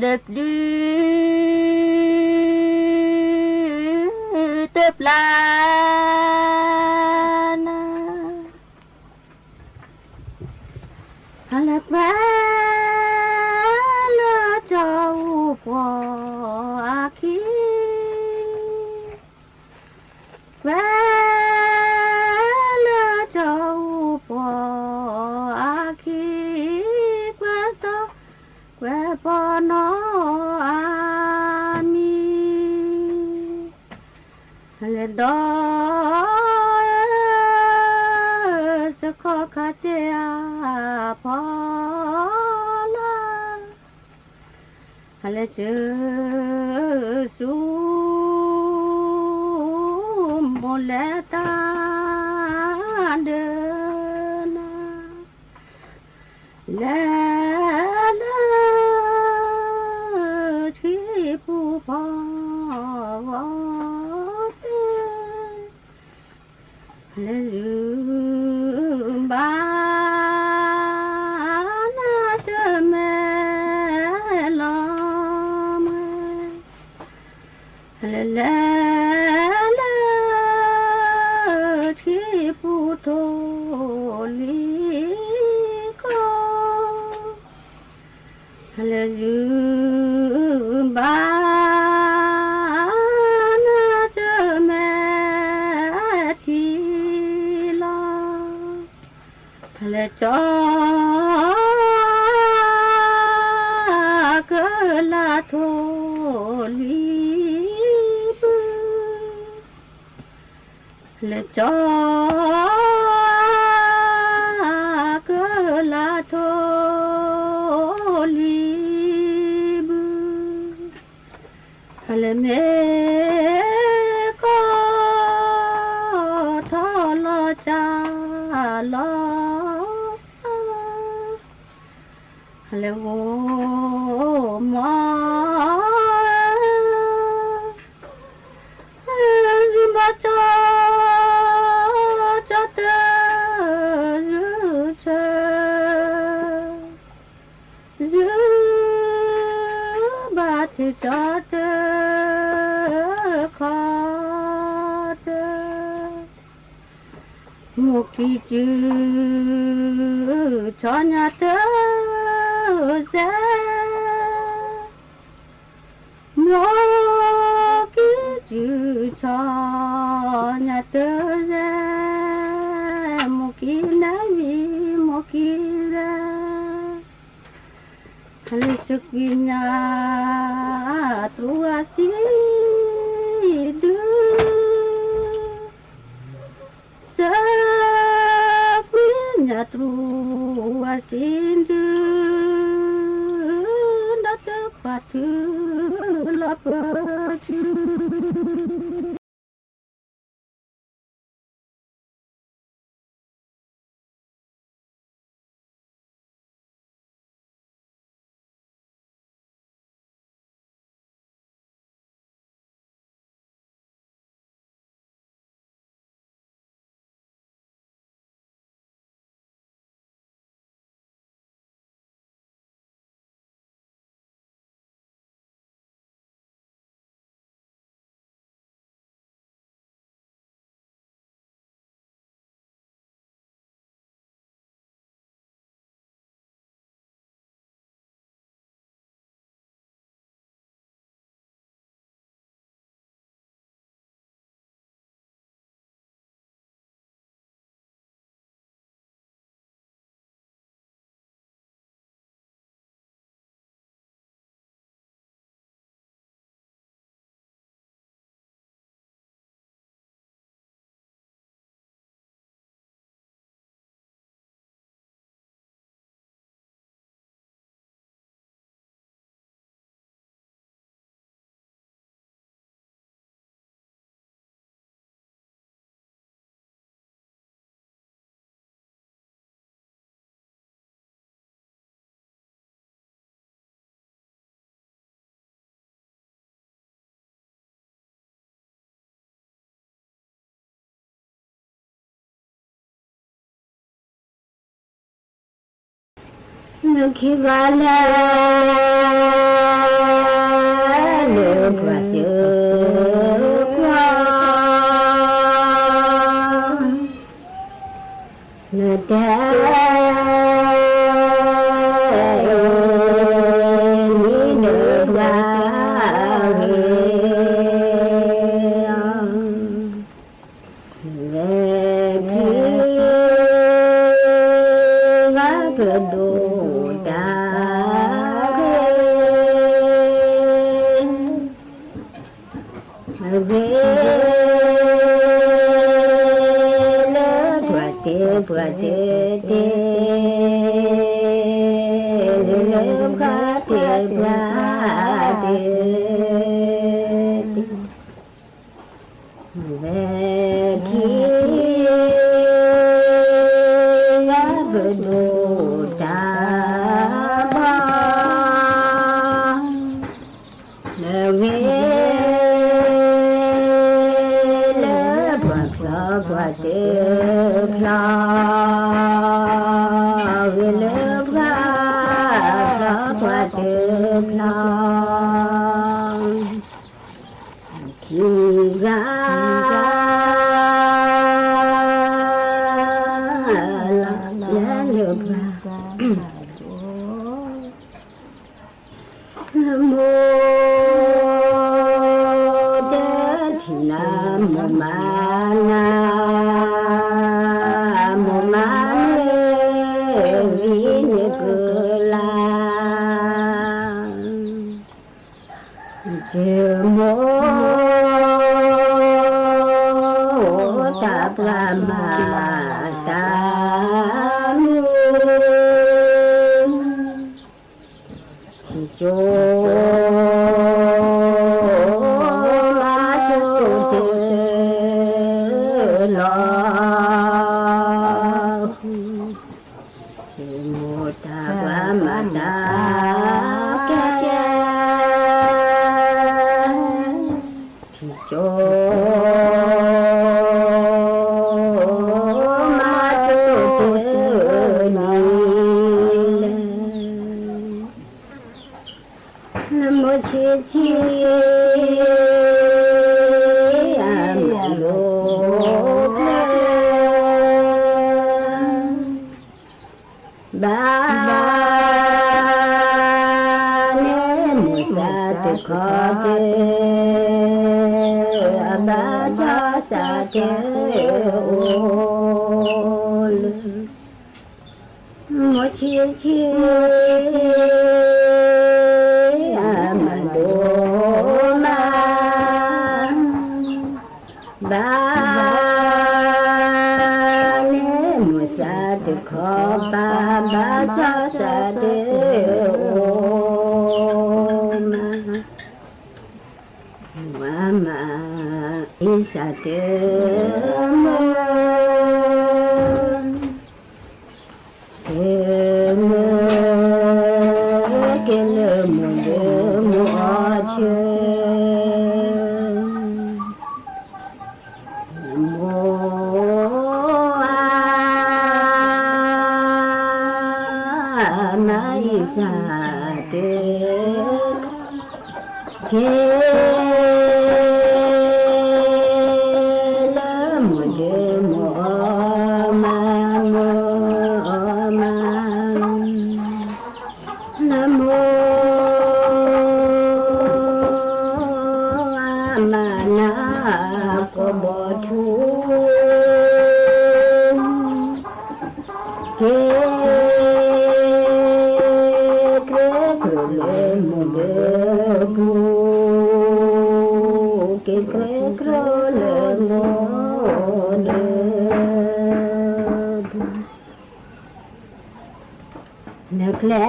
လၢပျုၢ် တပျဲၢ် နၤ ဟဲလၢကွဲ လၢကၠီအူပှီၤအခံ ကွဲ လၢကၠီအူပှီၤအခံ ကွဲစီ ကွဲပီၤနီၢ်အမံၤ လဲၤဒီး စခီခါစ့အဖီလာ် လဲၤစၢၤဆူ မိၢ်လဲၤတၢ်ဒၢနၤ လဲၤလၢ ထံပူၤဖီဂီၤသ့ၣ် လဲၤလုၢ်ဘၣ် နၤတမဲလီၤ မွဲ လဲၤလဲၤလၢ ထံပူၤထိၣ်လံကီၢ် လဲၤလုၢ်ဘၣ် နၤတမဲ ကၠီကလးထိၣ်လွံၢ်ဘု, လၢကၠီကလးထိၣ်လွံၢ်ဘု, လၢမ့ၢ်ကီၢ်ထီၣ်လီၤကၢ်လီၤ လၢဂီၤမီၤ ယုၢ်မီၤကၠီ ကၠီတၢၢ် ယုၢ်ဆၢ ယုၢ်ဘၣ်ထံးကၠီတၢၢ် ခီတၢၢ် မိၢ်ကံၢ်စု ဆီညါတၢၢ်စဲး, မိၢ်ကံၢ်စု ဆီညါတၢၢ်စဲး, မိၢ်ကံၢ်နၢ်ဝံၤ မိၢ်ကံၢ်စဲး လၢစကွံာ်ညါတြူဝါစံဒု, စကွံာ်ညါတြူဝါစံဒု, ဒီးတခွါထုးလီၤပၢဆူ နခံဘၣ်လၢ လၢပှၤစၢၤကွၢ် နတဲ နံၤနပှၤဂ့ၤ ဝဲခံဂၤကဒိၣ်တၢ်ဂ့ၤ ဂ့ၤ လၢပှၤသ့ၣ်ပှၤတဲတဲ ဂ့ၤလၢပှၤသ့ၣ်ပှၤတဲတဲ ဝဲခံဂၤကဒိၣ်တၢ်ဘီ ဂ့ၤ လၢပှၤဖျီပှၤတဖျီ ဂ့ၤလၢပှၤဖျီပှၤတဖျီ ခံဂၤ လၢလၢပှၤ မိၢ်တဲထံၣ်နၤ မိၢ်မၤနၤ မိၢ်မၤန့ၣ် ဆိကမိၣ်တၢ်ပှၤမၤတၢ်မုာ် ဆိကမိၣ်တၢ်ပှၤမၤတၢ်ကဲကဲ ဆိကမိၣ်တၢ်ပှၤမၤတၢ်ကဲကဲ လၢမိၢ်ဆံးဆံး အမၤလိဖျဲ ဘၣ်န့ၣ်မိၢ်သးတခီကဲ အဘၣ်ကၠီသးကဲအိၣ်လၢ မိၢ်ဆံးဆံး အမၤလိမး ဘၣ်န့ၣ်မိၢ်သးတခီပၤ ဘၣ်ကၠီသးကဲအိၣ်မး မၤမၤအ့ၣ်စၢ်တဲမုၢ် တဲမုၢ် ကဲလၢမိၢ်လၢမိၢ်အီၣ်ဆၢ မိၢ်ဧၢ မၤအ့ၣ်စၢ်တဲ ကဲလၢမိၢ်ဒၢမိၢ်အီၣ်မး မိၢ်အီၣ်မး လၢမိၢ်အမၤနၤကိးဘီထူ ကဲ ကဲကျိလၢမိၢ်ဒၢပူၤ ကဲ ကဲကျိလၢမိၢ်ဒၢပူၤ နကျဲ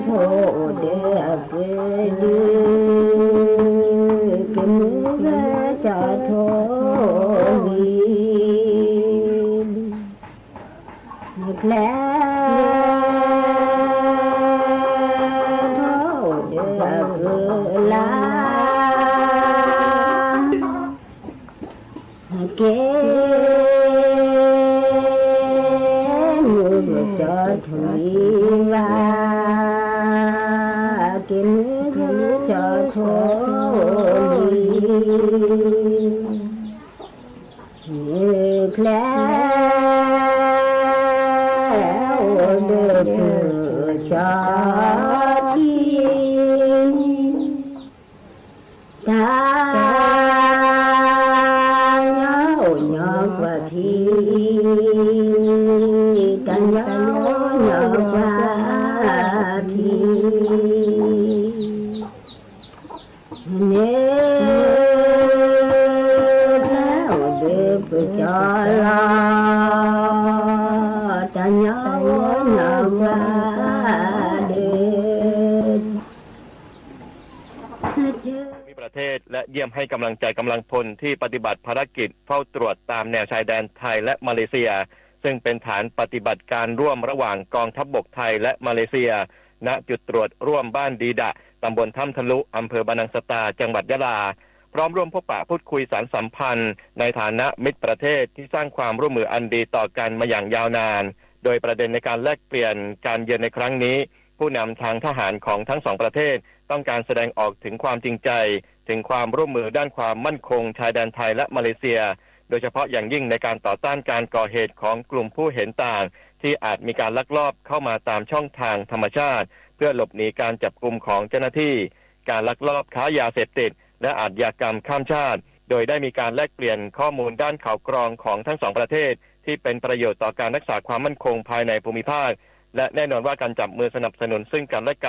ဖိအိၣ်ဒီးအပှဲၤဒုး ကမုၢ်ဂၢၢ်ကၠီထိၣ်လံ နကျဲ ထိၣ်အိၣ်ဒီးအပှဲၤလၢ ကဲ မုၢ်ဂၢၢ်ကၠီထိၣ်လံဘၣ် ကဲမုၢ်ဂၢၢ်ကၠီထိၣ်လံ နကျဲ အိၣ်ဒီးပၢၤကၠီထံ တၢ်ညီအိၣ်ညီကွၢ်ထံ တၢ်ညီအိၣ်ညီကွၢ်ထံ န့ၣ် အိၣ်ဒီးပၢၤကၠီလီၤ တၢ်ညီအိၣ်ညီကွၢ်ဒဲး ภูมิประเทศ และเยี่ยมให้กำลังใจกำลังพลที่ปฏิบัติภารกิจเฝ้าตรวจตามแนวชายแดนไทยและมาเลเซีย ซึ่งเป็นฐานปฏิบัติการร่วมระหว่างกองทัพบกไทยและมาเลเซีย ณ จุดตรวจร่วมบ้านดีดะ ตำบลถ้ำทะลุ อำเภอบานังสะตา จังหวัดยะลา พร้อมร่วมพบปะพูดคุยสานสัมพันธ์ในฐานะมิตรประเทศที่สร้างความร่วมมืออันดีต่อกันมาอย่างยาวนาน โดยประเด็นในการแลกเปลี่ยนการเยือนในครั้งนี้ ผู้นำทางทหารของทั้งสองประเทศต้องการแสดงออกถึงความจริงใจ ถึงความร่วมมือด้านความมั่นคงชายแดนไทยและมาเลเซีย โดยเฉพาะอย่างยิ่งในการต่อต้านการก่อเหตุของกลุ่มผู้เห็นต่าง ที่อาจมีการลักลอบเข้ามาตามช่องทางธรรมชาติ เพื่อหลบหนีการจับกุมของเจ้าหน้าที่ การลักลอบค้ายาเสพติด และอาชญากรรมข้ามชาติ โดยได้มีการแลกเปลี่ยนข้อมูลด้านข่าวกรองของทั้งสองประเทศ ที่เป็นประโยชน์ต่อการรักษาความมั่นคงภายในภูมิภาค และแน่นอนว่าการจับมือสนับสนุนซึ่งกันและกัน